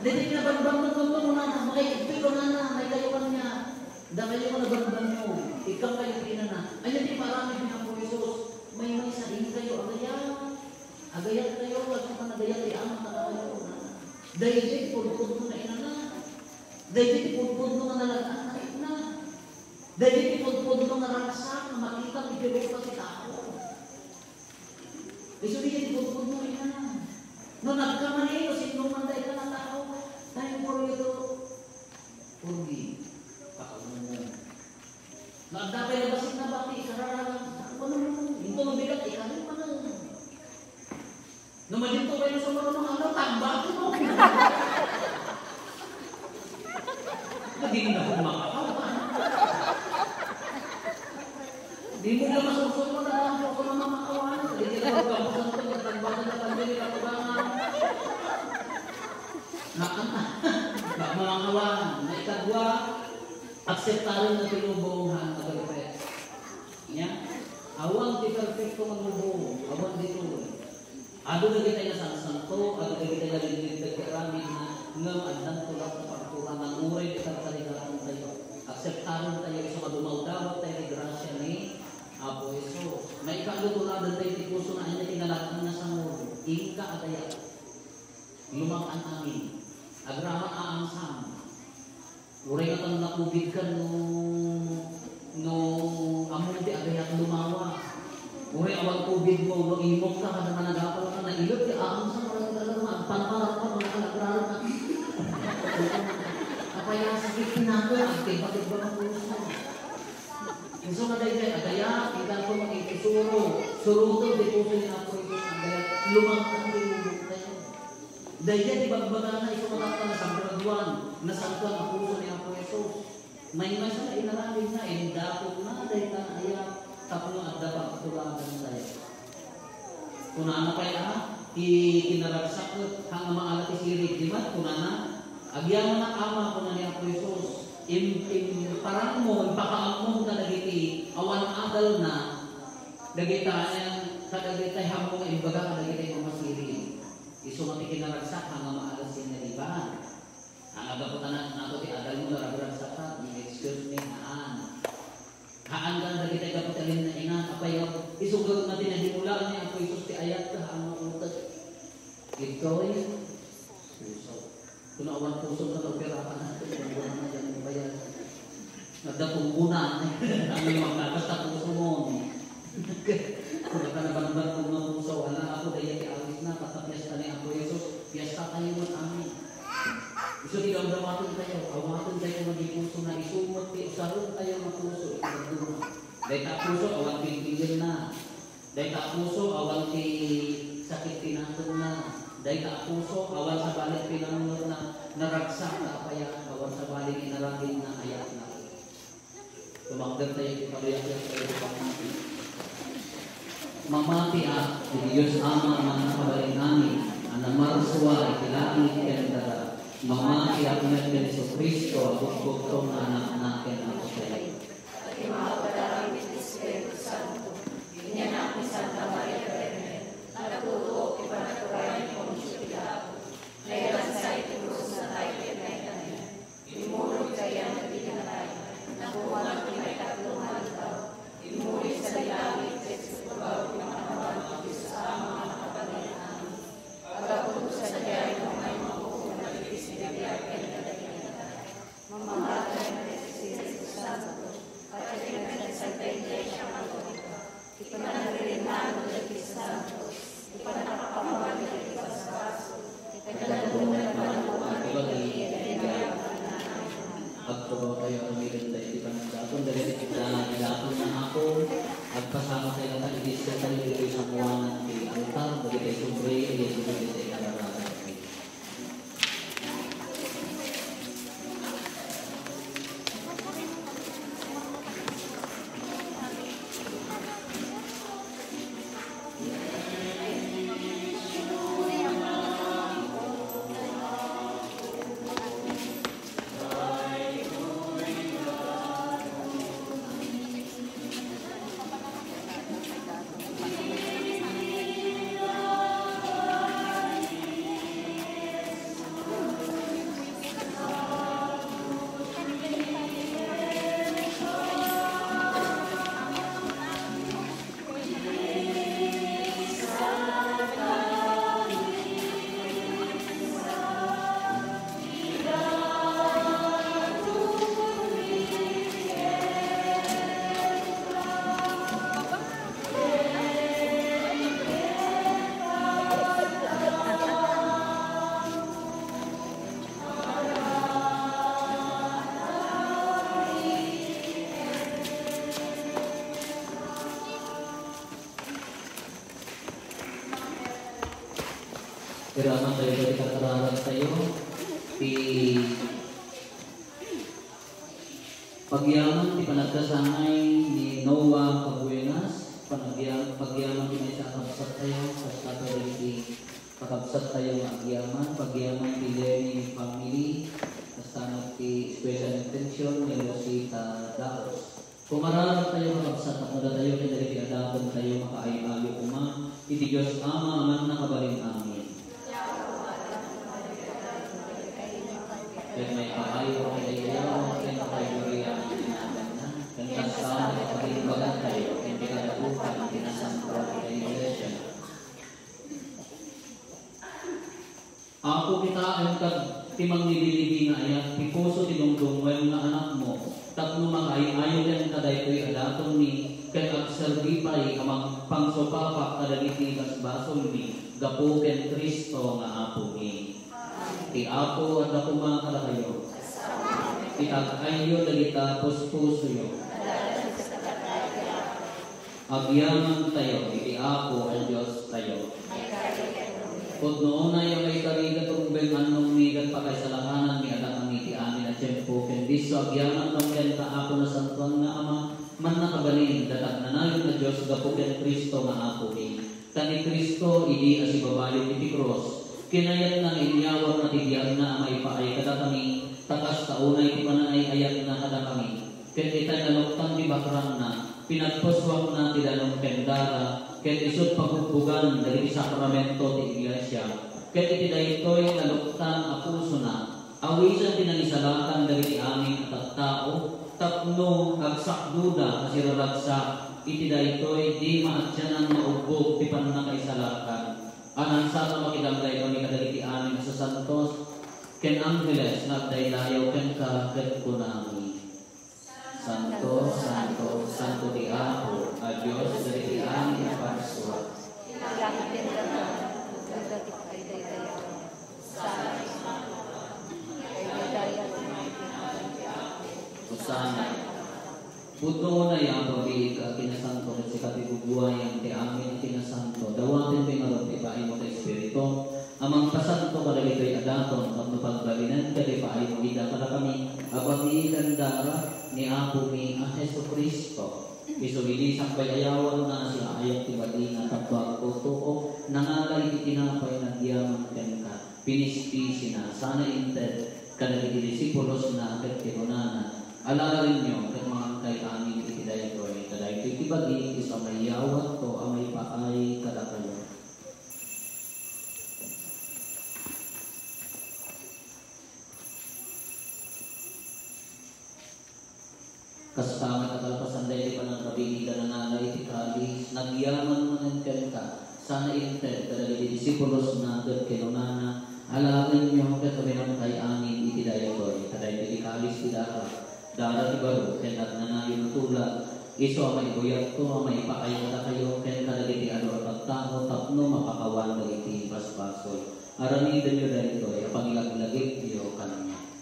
Dili na banbannog mo, kunana, makikigpit, kunana, may kayo kanya. Dakayo nga nabanbannog, ikaw kayo pinana. Ania ti iparamid ni Apo Jesus? Maymaysa, inkayo, agayat. Agayat kayo, agayat ti Ama, kunana. Daydi ti pudpudno nga inana. Daydi ti pudpudno nga nalag-an, inana. Dagiti pudpudno nga ragsak nga makita iti rupa ti tao. Isu dagiti pudpudno, inana. No nagkamali, no sino man dayta nga tao, time for you to forgive. Pakaunong. No adda pay nabassit nga bati, ikararag, pakaunong. Inton mabigat, ikararag. No madinto kayo sa marunong, ano, tambak mo. Naging na kung makatawan. Di mo na masusunod na lang po kung makatawan. Hindi na magkamusan ko, nagtagbakan na kami, nagtagbakan. Nakanta. Bak makawan. Naikadwa, akseptaren na tinubong han agrepe. Nya, awan ti perfecto nga lubong, awan ditoy. Adu dagiti nasansanto, adu dagiti nalinteg ti aramidna, ngem addanto latta pagkurangan uray ti karkarigatantayo. Akseptarentayo isu nga dumawdawat tayo ti grasia ni Apo Jesus. Maikadua, tuladentayo ti puso nga ania ti nalag-an nga sango, inka agayat. Lumak-an amin. Agraman a angsam. Uray nga tan nakubidka no, no ammom ti agayat, lumawa. Uray awan kubidmo, no imokka kada managapalka, nailet ti aamsa, uray nga talaga agpanparang ka, mga alagraro ka. Apay a sakit ti nato, agtibba-tibba nga puso. Isu nga daydiay, agayat, intanto makikisuro, suroten ti puso ni Apo Jesus, agayat, lumak-an ti lubong tayo. Daydiay ti bagbagana, isu nga tatta, nasantoan, nasantoan a puso ni Apo Jesus. Maymaysa nga inaramidna, indakopna dayta nga ayat tapno adda pagtuladantayo. Kunana pay a, ti kinaragsak, haan nga maala ti sirib, di met, kunana, "Agyamanak, Ama," kuna ni Apo Jesus, "im-, imparangmo, impakaammom kadagiti awan adalna, dagita, eh, kadagiti hammo nga imbaga kadagiti mamasirib." Isu nga ti kinaragsak, haan nga maala ti sirib, di ba? Haan nga gapu ta na-, nato ti adalmo, naragsak ka, excuse me, haan. Haan nga dagiti gapu ti alinna inan, apay nga isu nga ti nahimulaan ni Apo Jesus ti ayat, haan nga utek. Ditoy puso. Kun awan puso, ta naoperakan na, kun wala na, yan ang bayad. Nagdapong muna, ano yung maglakas, ta puso mo. Kun ka nabanban kung nga puso, wala ako, daya ti awis na, pagka-fiesta ni Apo Jesus, fiesta tayo mo, amin. Isu ti gawgawaten tayo, awaten tayo nga di puso na isu met ti usaren tayo nga puso, iti dadduma. Dayta puso, awan bilbilenna. Dayta puso, awan ti sakit ti nakenna. Dayta puso, awan sabali ti pinanunotna. Naragsak nga apayat, awan sabali nga inaramidna, ayatna. Tumakder tayo iti pagayat tayo iti pagmati. Mamatiak iti Dios Ama a mannakabalin amin, a namarsua iti langit ken daga. Mamatiak met ken Jesu-Cristo a bugbugtong nga Anakna ken Apo tayo. Iti maagparang iti Espiritu Santo, inianak ni Santa Maria Birhen, natutuok ti panagturay ni Poncio Pilato, nailansa iti krus, natay ket naitanem. Immulog iti ayan dagiti natay, nagungar iti maikatlo nga aldaw, immuli sadi langit ket isu ibabaw ti makannawan ti Dios Ama a mannakabalin amin. Aggapu sadiay, no maymago, dagiti sibibiag ken dagiti natay. Iraman tayo dagiti karkararag tayo. Ti pagyaman ti panagkasangay ni Noah Cabuenas, panagya-, pagyaman ti maysa a kabsat tayo, kasta dagiti kakabsat tayo nga agyaman, pagyaman ti Lenny family, kasta met ti special intention ni Rosita Daos. Kumararag tayo, kakabsat, tapno datayo ken dagiti adaton tayo makaay-ayo koma iti Dios Ama a mannakabalin amin. Ket maipaayo iti daydayaw ken makaiburian ti naganna, ken kasta, makapagimbagan tayo ken ti kadakuan ti nasantoan iti Iglesia. Apo, kitaem kad ti manglibibibi nga ayat ti puso ti dungdungngoem nga Anakmo, tapno makaay-ayo kenka daytoy a datonmi, ket agserbi pay a mang-, pangsupapa kadagiti basbasolmi gapu ken Cristo nga Apomi. Ti Apo adda koma kadakayo. Itag-ayyo dagita puspusoyo. Agyaman tayo iti Apo a Dios tayo. Pudno unay a maikari ket rumbeng, annongmi ket pakaisalakanan a dakami ti amin a tiempo, ken disso agyaman kam kenka, Apo, nasantoan nga Ama, mannakabalin, datag nanayon a Dios gapu ken Cristo nga Apomi. Ta ni Cristo, idi asibabayo iti krus, kinayatna nga inyawatna ti biagna a maipaay kadakami, ta kasta unay ti panaay-ayatna kadakami. Ket itay naluktan ti bakrangna, pinagpussuakna ti danum ken dara, ket isut' pagubbugan dagiti sakramento ti Iglesia. Ket iti daytoy naluktan a pusona, awisen ti nangisalakan dagiti amin a tattao, tapno agsakduda a siraragsak iti daytoy di maatianan maubbog ti pannakaisalakan. Anansa ta makidam daytoy kadagiti amin a sasantos ken angheles nga agdaydayaw kenka ket kunami: Santo, santo, santo ti Apo a Dios dagiti amin a parsua. Ti langit ken daga, adda ti kaidaydayaw. Sana ismato, kaidaydayaw ti Apo. Hosanna. Pudno unay, Apo, abiika a kinasanto, ket sika ti bubuayan ti amin a kinasanto. Dawatenmi ngarud ti ipaaymo ti Espiritu a mangpasanto kadagitoy a daton tapno pagbalinen ket ipaaymo ida kadakami a bagian dara ni Apomi a Jesu-Cristo. Isu idi sakbay ayawatna, siaayat ti badina tapno agtutuok, nangala iti tinapay, nagyaman kenka, pinispisina, sana inted kadagiti disipulosna ket kinunana: Alaenyo ket mangankay amin iti daytoy, ta daytoy ti bagi ti samayawatko a maipaay kadakayo. Kasta met a kalpasan daydi panangkabiitan, nangala iti kalis, nagyaman manen kenka, sana inted kadagiti disipulosna ket kinunana: Alaenyo ket uminumkay amin iti daytoy, ta daytoy ti kalis ti dara, dara ti baro ken agnanayon a tula, isu a maibuyatko a maipaay kadakayo ken kadagiti adu a tattao tapno mapakawan dagiti basbasol. Aramidenyo daytoy a pangilaglagipyo kaniak.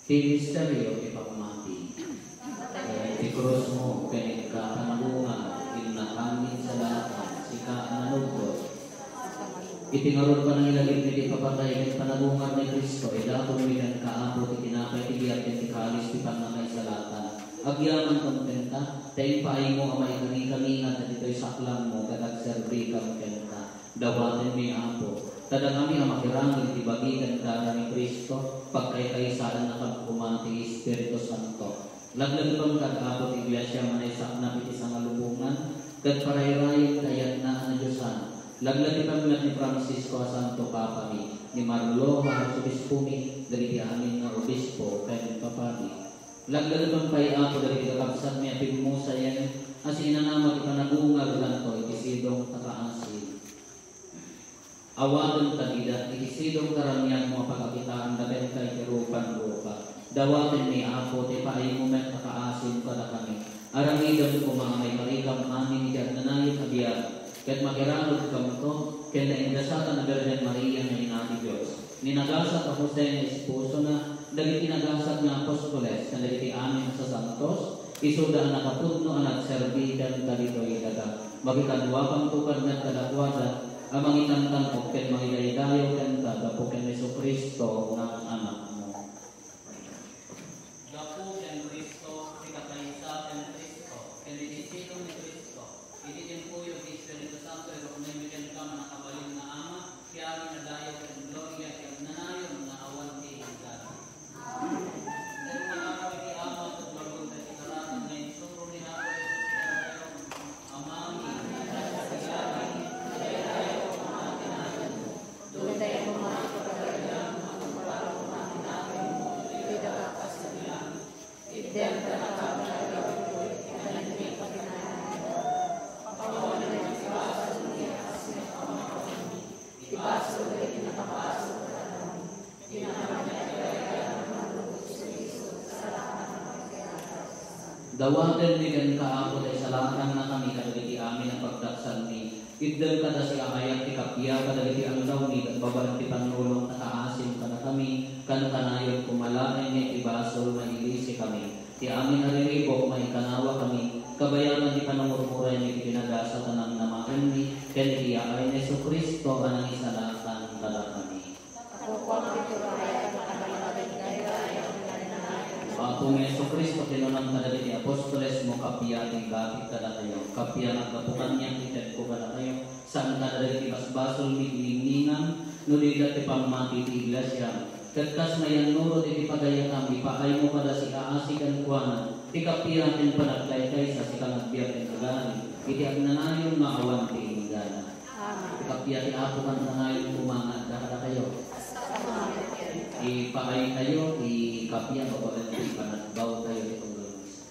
Ti misterio ti pammati. Ti krusmo ken ikapanagungar, innak amin salakan, sika a nanuggot. Iti ngarud panangilagipmi ti ipapatay ken panagungar ni Cristo, idatonmi kenka, Apo, ti tinapay ti biag ken ti kalis ti pannakaisalakan. Agyamanton kenka, ta impaaymo a maikanikami nga ditoy saklangmo ket agserbikam kenka. Dawatenmi, Apo, ta dakami a makirangel iti bagi ken dara ni Cristo, pagkaykaysaennakami koma ti Espiritu Santo. Laglagipem kad, Apo, ti Iglesia a manaysaknap iti sangalubongan, ket parayrayem ti ayatna a nadiosan. Laglagipem met ni Francisco a Santo Papami, ni Marlo nga Arsobispomi, dagiti amin nga obispo ken papadi. Laglagipem pay, Apo, dagiti kakabsatmi a pimmusayen a sinanama ti panagungardanto iti sidong a kaasim. Awatem kad ida iti sidong karaniagmo a pagkakitaanda kenka iti rupan rupa. Dawatenmi, Apo, ti ipaaymo met a kaasim kadakami. Aramidem koma a maikarikam amin iti agnanayon a biag, ket makiranudkamto ken naindasatan a Birhen Maria nga Ina ti Dios, Ni nagasat a Jose nga esposona, dagiti nagasat nga apostoles, ken dagiti amin a sasantos, isuda a nakapudno a nagserbi ken dagitoy daga. Makikaduakanto kaniak kadakuada a mangitantan-ok ken mangidaydayaw kenka gapu ken Jesu-Cristo nga Anakmo. Gapu ken Cristo, ti kakaysa ken Cristo, ken iti silong ni Cristo, iti tiempoyo ti Espiritu Santo, iruknoymi kenka, mannakabalin nga Ama, ti amin a dayaw ken gloria, ti agnanayon nga awan ti inggana. Amen. Ken ni Apo iti Ama, ket balbagta ti kararag nga insuro ni Apo Jesus kadakayo, Ama, Dawatenmi kenka, Apo, ta isalakannakami kadagiti amin a pagdaksanmi. Itdem kada siaayat ti kappia kadagiti andawmi ket babaen ti pannulong ta kaasim kadakami, kankanayon koma laeng nga iti basol, mailisikami. Ti amin a riribuk, maikanawakami, kabayanan ti panangurnguraymi iti nagasat a namnamaenmi, ken iti yaay ni Jesu-Cristo a nangisalakan kadakami. Apo nga Jesu-Cristo, kinunam kadagiti apostolesmo, kappia ti ibatik kadakayo, kappia nga aggapu kaniak ti tedko kadakayo, saan kadagiti basbasolmi ti ningningan, no dida ti pammati ti iglesia. Ket kas mayannurot iti pagayatan, ipaaymo kada siaasi kenkuana ti kappia ken panagkaykaysa, sika nga agbiag ken agari iti agnanayon nga awan ti inggana. Amen. Iti kappia ti Apo, kankanayon koma nga adda kadakayo. Ipaaytayo ti kappia babaen ti panagbautayo ti tunggal misa.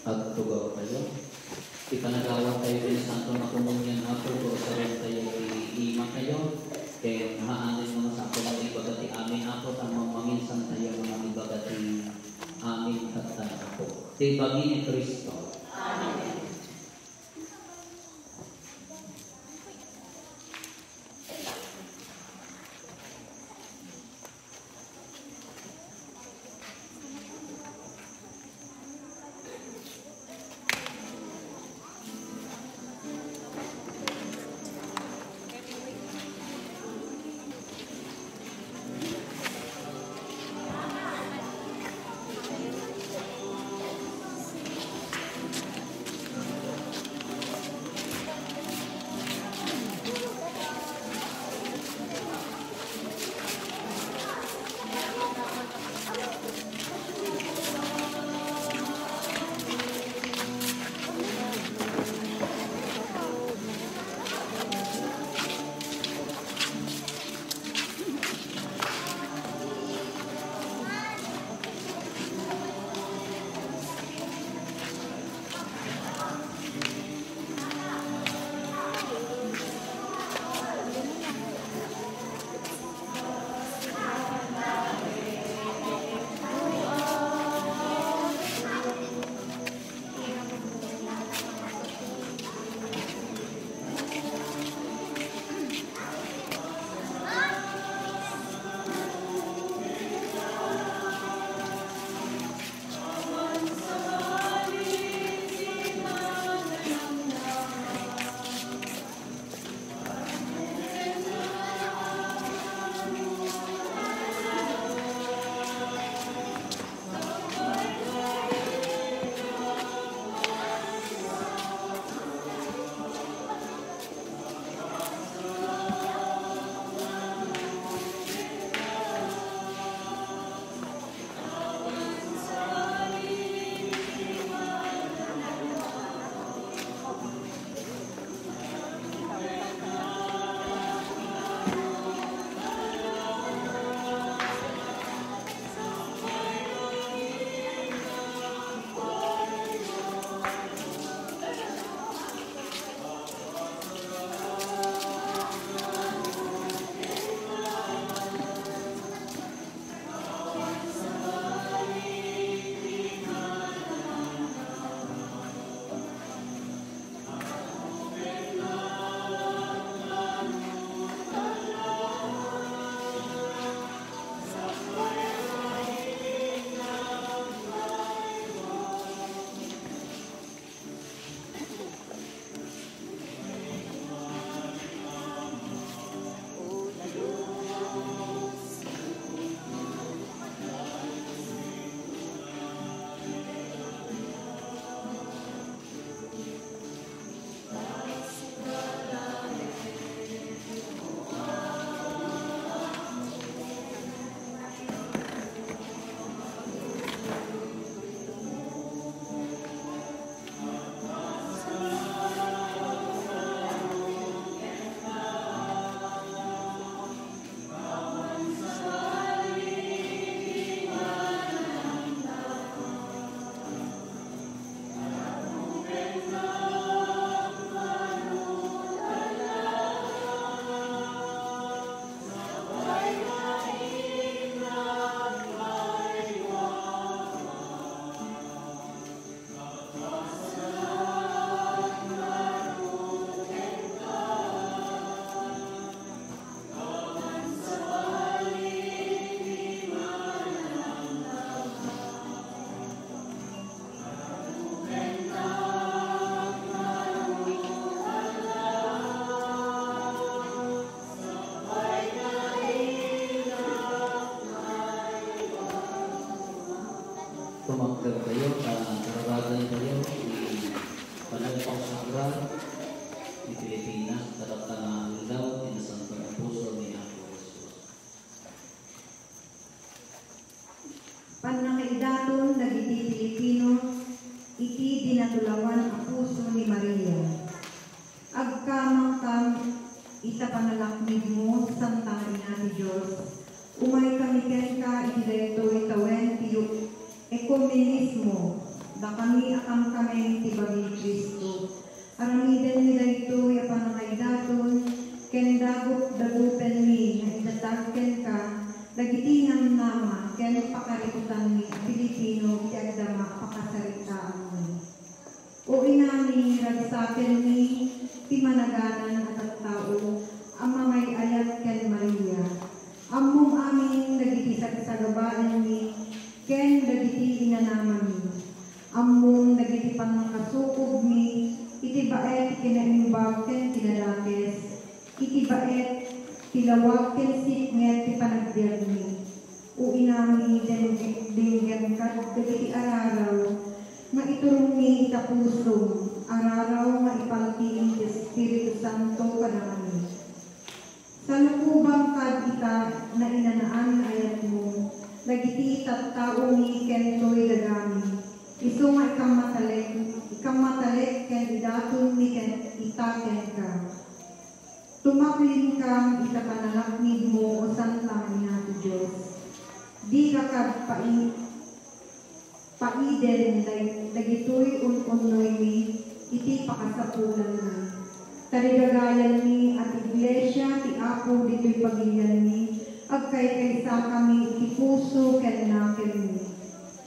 Agtugawtayo. Ti panagawatayo ti Santo nga Komunion, Apo, kausarentayo ti imatayo. Ken haanen nga masapul nga ibaga ti amin, Apo, ta mangmanginsantayo nga mangibaga ti amin kenka, Apo. Ti bagi ni Cristo. Amen. Tumakdertayo ta kararagentayo iti panagpausakral ti Pilipinas, ta dakta nga aldaw ti Nasanto a Puso ni Apo Jesus. Pannakaidaton dagiti Pilipino iti dinatulawan a puso ni Maria. Agkamangkam ita panalaknibmo, Santa nga Ina ti Dios. Umaykami kenka iti daytoy tawen ti ekumenismo, dakami a kamkameng ti bagin Cristo. Aramidenmi daytoy a pannakaidaton ken dagup-dagupenmi nga idatag kenka dagiti namnama ken pakarikutanmi a Pilipino iti agdama a pakasaritaanmi. O Inami, ragsakenmi ti managanan a tattao a mangay-ayat ken Maria. Ammom amin dagiti sagsagabaenmi ken dagiti inanamami. Ammom dagiti pannakasukobmi iti baet ti kinaimbag ken kinadakes, iti baet ti lawag ken sipnget ti panagbiagmi. O Inami, deng-, denggenka dagiti araraw nga iturongmi ita pusom, araraw nga ipaltiing ti Espiritu Santo kadakami. Salukobanka ita nainanaan nga ayatmo dagiti tattaomi ken toy dagami, isu nga ikammatalek, ikammatalek ken idatonmi ken ita kenka. Tumaklinkam ita panalaknibmo, O Santa nga Ina ti Dios. Dika kad pai-, paiden day-, dagitoy un-unnoymi iti pakasapulanmi. Tarigagayanmi a ti Iglesia ti Apo ditoy pagilianmi, agkaykaysakami iti puso ken nakemmi.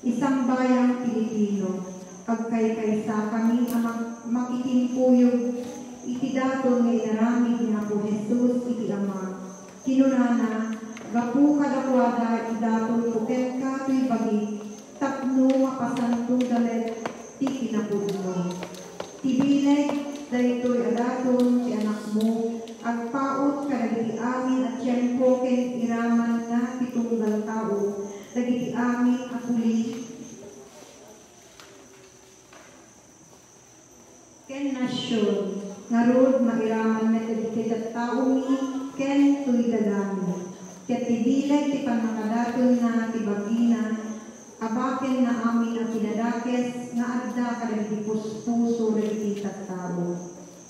Isang bayang Pilipino, agkaykaysakami a mak-, makitimpuyog iti daton nga inaramid ni Apo Jesus iti Ama. Kinunana, "Gapu kadakuada, idatonko kenka toy bagik, tapno mapasantoda met ti kinapudno." Ti bileg daytoy a daton ti Anakmo, agpaut kadagiti amin a tiempo ken iramanna ti tunggal tao, dagiti amin a puli ken nasion, ngarud, mairaman met dagiti tattaomi ken toy dagami. Ket ti bileg ti pannakadatonna ti bagina, a bakenna amin a kinadakes nga adda kadagiti puspuso dagiti tattao.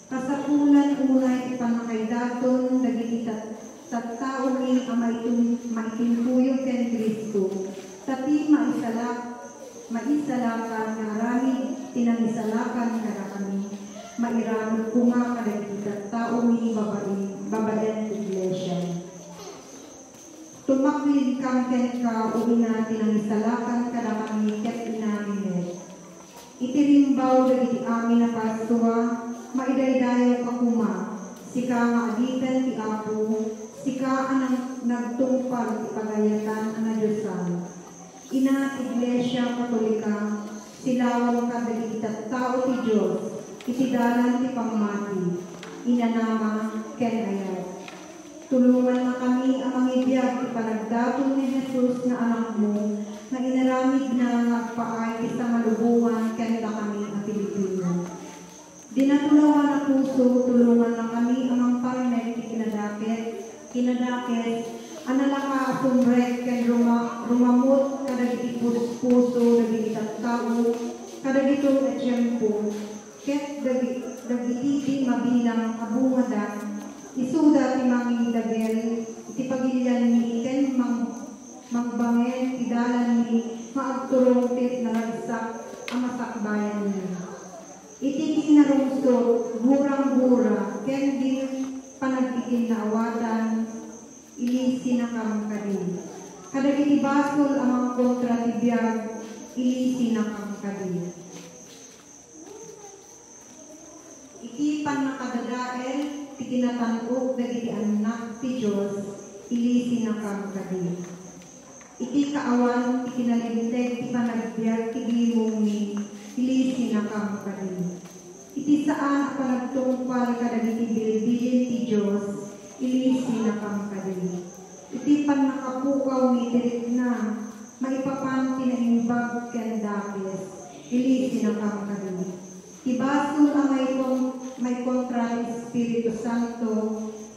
Kasapulan unay ti pannakaidaton dagiti tat-, tattaomi a maitum-, maitimpuyog ken Cristo, ta ti maisalak-, maisalakan nga aramid ti nangisalakan kadakami, mairamid koma kadagiti tattaomi babaen, babaen ti Iglesia. Tumaklinkam kenka, O Ina ti nangisalakan kadakami ket inami met. Iti rimbaw dagiti amin a Paskua, maidaydayawka koma, sika nga adipen ti Apo, sika a nang-, nagtungpal ti pagayatan a nadiosan. Ina ti Iglesia Katolika, silawam kadagiti tattao ti Dios iti dalan ti pammati, inanama ken ayat. Tulongannakami a mangibiag ti panagdaton ni Jesus nga Anakmo nga inaramidna nga agpaay ti sangalubongan ken dakami a Pilipino. Dinatulawan a puso, tulongannakami a mangparmek ti kinadakes, kinadakes a nalaka a sumrek ken ruma-, rumamut kadagiti puspuso dagiti tattao kadagitoy a tiempo. Ket dagi-, dagiti di mabilang a bungada, isuda ti mangidagel iti pagilianmi ken mang-, mangbangen ti dalanmi nga agturong ti naragsak a masakbayanmi. Iti kinarungsot, gurang-gura, ken di panagkikinnaawatan, ilisinakam kadi. Kadagiti basol a mangkontra ti biag, ilisinakam kadi. Iti pannakadadael ti kinatan-ok dagiti annak ti Dios, ilisinakam kadi. Iti kaawan ti kinalinteg ti panagbiag ti gimongmi, ilisinakam kadi. Iti saan a panagtungpal kadagiti bilbilin ti Dios, ilisinakam kadi. Iti pannakapukawmi ti rikna, maipapan ti naim-, Bag ken dakes, ilisinakam kadi. Ti basol a maikon-, maikontra ti Espiritu Santo,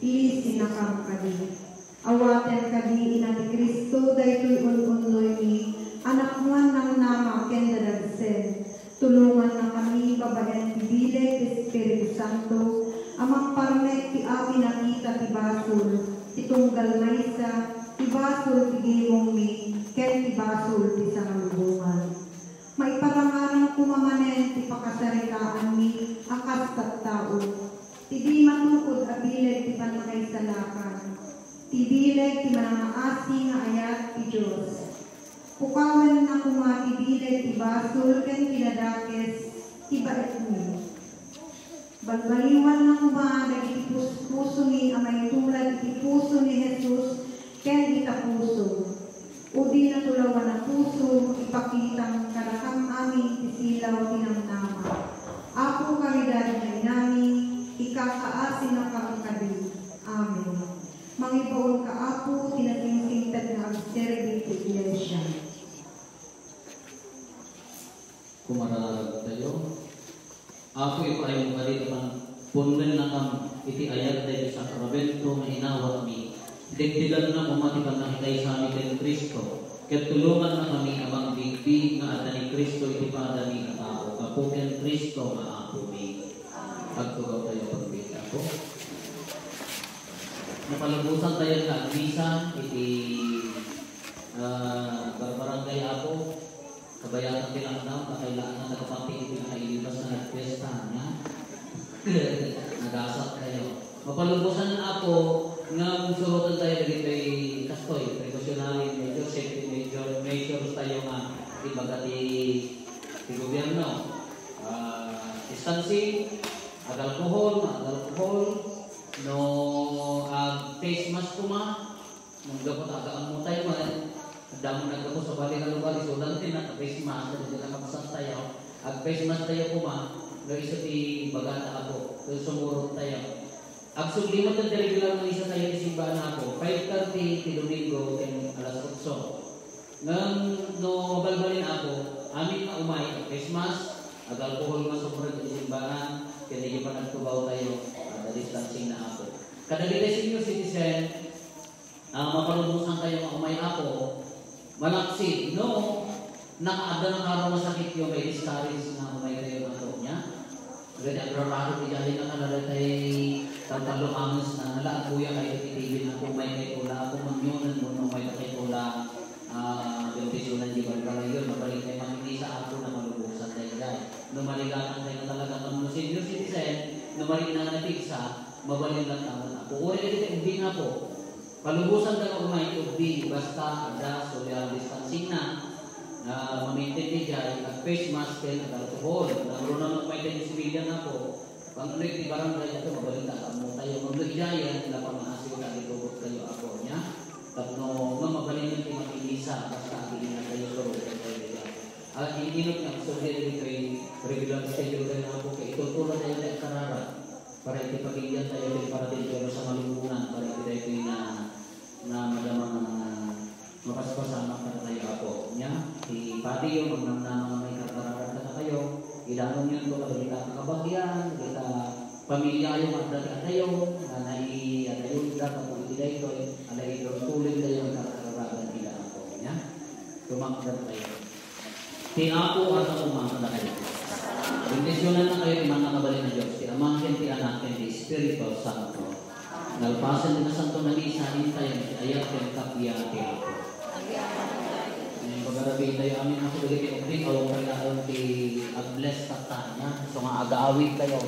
ilisinakam kadi. Awaten kadi ina ti Cristo daytoy un-unnoymi a napnoan namnama ken dadagsen. Tulongannakami babaen ti bileg ti Espiritu Santo a mangparmek ti apinakita ti basol, ti tunggal maysa, ti basol ti gimongmi, ken ti basol ti sangalubongan. Maiparangarang koma manen ti pakasaritaanmi a kas tattao. Ti di matukod a bileg ti pannakaisalakan. Ti bileg ti manangngaasi nga ayat ti Dios. Pukawenna koma ti bileg ti basol ken ti nadakes ti baetmi. Balbaliwanna koma dagiti puspusomi a maitulad iti puso ni Jesus ken ita puso. O di natulawan a puso, ipakitam kadakam amin ti silaw ti namnama. Apo, karidad nga inami, ikakaasinakam kadi. Amen. Mangibaonka, Apo, ti nasingsingpet nga agserbi ti Iglesia. Kumararag tayo. Apo, ipaaymo kadi ta pannakam iti ayat daytoy sakramento nga inawatmi. Dikdikanna koma ti pannakikaysami ken Cristo, ket tulongannakami a mangbigbig nga adda ni Cristo iti padami a tao, gapu ken Cristo nga Apomi. Agtugaw tayo pagbiit, Apo. Napalubosan tayo nga agmisa iti, ah, barbarangay, Apo. Kabayatan ti lockdown, ta kailangan nagapati iti nakailibas nga nagpiesta, nia? Nagasat kayo. Mapalubosan, Apo, nga suroten tayo dagitoy kastoy, precautionary measures, safety measure, measures tayo nga ibaga ti, ti gobyerno. Ah, distancing, ag-alcohol, ag-alcohol, no, ag-face mask koma, Nanggapu ta agaammo tayo man, adda mo naggapu sa bali nga lugar, isudan ti naka-face mask, ket dagiti nakabsat tayo, ag-face mask tayo koma, no isu ti ibagana, Apo, ket sumurot tayo. Agsubli met ti regular nga misa tayo iti simbahan, Apo, five thirty ti Domingo ken alas otso. Ngem no mabalbalin, Apo, amin nga umay, ag-face mask, ag-alcohol nga sumurot iti simbahan, ken idiay panagtugaw tayo, adda distancing na, Apo. Kadagiti senior citizen, Ah, mapalubosan kayo nga umay, Apo. Malaksid, no, nakaadda na karo nga sakityo, may discourage nga umay kayo nga Apo niya. Agadi agrararo, idiay na kanada tay taltallo anges na, nala, agkuya kayo iti T V na, Apo, umay kayo la, Apo, mangyonan mo, no, umay kayo la, ah, bendisionan di barbarang yun, mabalik kayo makikisa, Apo, na malubosan tayo, day. No, maligatan kayo talaga, kung no senior citizen, no, marinang na pigsa, mabalin lang tama, Apo. Uri kayo, Apo. Palubosan ta nga umay iti ubing, basta adda social distancing na, nga ma-maintain idiay, ag-face mask ken ag-alcohol. Nangruna met umay iti similya, Apo. Pangno iti barangay, Apo, mabalin ta ammo tayo. Ngem no idiayen, napangasiw ta agitugot kayo, Apo, nia? Tapno nga mabalin ti makimisa, basta agiingat tayo, suroten tayo idiay. At inunot nga agsublian ditoy regular schedule tayo, Apo, kay itultulo tayo ti agkararag. Para iti pagilian tayo iti parating tayo sa malungunan, para iti daytoy nga, nga madama nga mapaspasamak kadatayo, Apo. Nia, ti patiyo, magnamnama nga maikarkararag kadatayo, idanonyon to kadagita kakabagyan, dagita pamiliayo nga adda ti adayo, nga naiadayonda gapu iti daytoy, ala idon tuloy tayo nga karkararagan ida, Apo. Nia, tumakder tayo. Ti Apo adda koma kadakayo. Bendisionannakayo ti mannakabalin a Dios, ti Ama, ken ti Anak, ken ti Espiritu Santo. Nalpasen ti Nasanto a Misa, intayen ti ayat ken kappia ti Apo. Nen pagarabii tayo amin, Apo, dagiti ubing, awan pay laeng ti ag-bless tatta, nia? So nga agaawid tayo.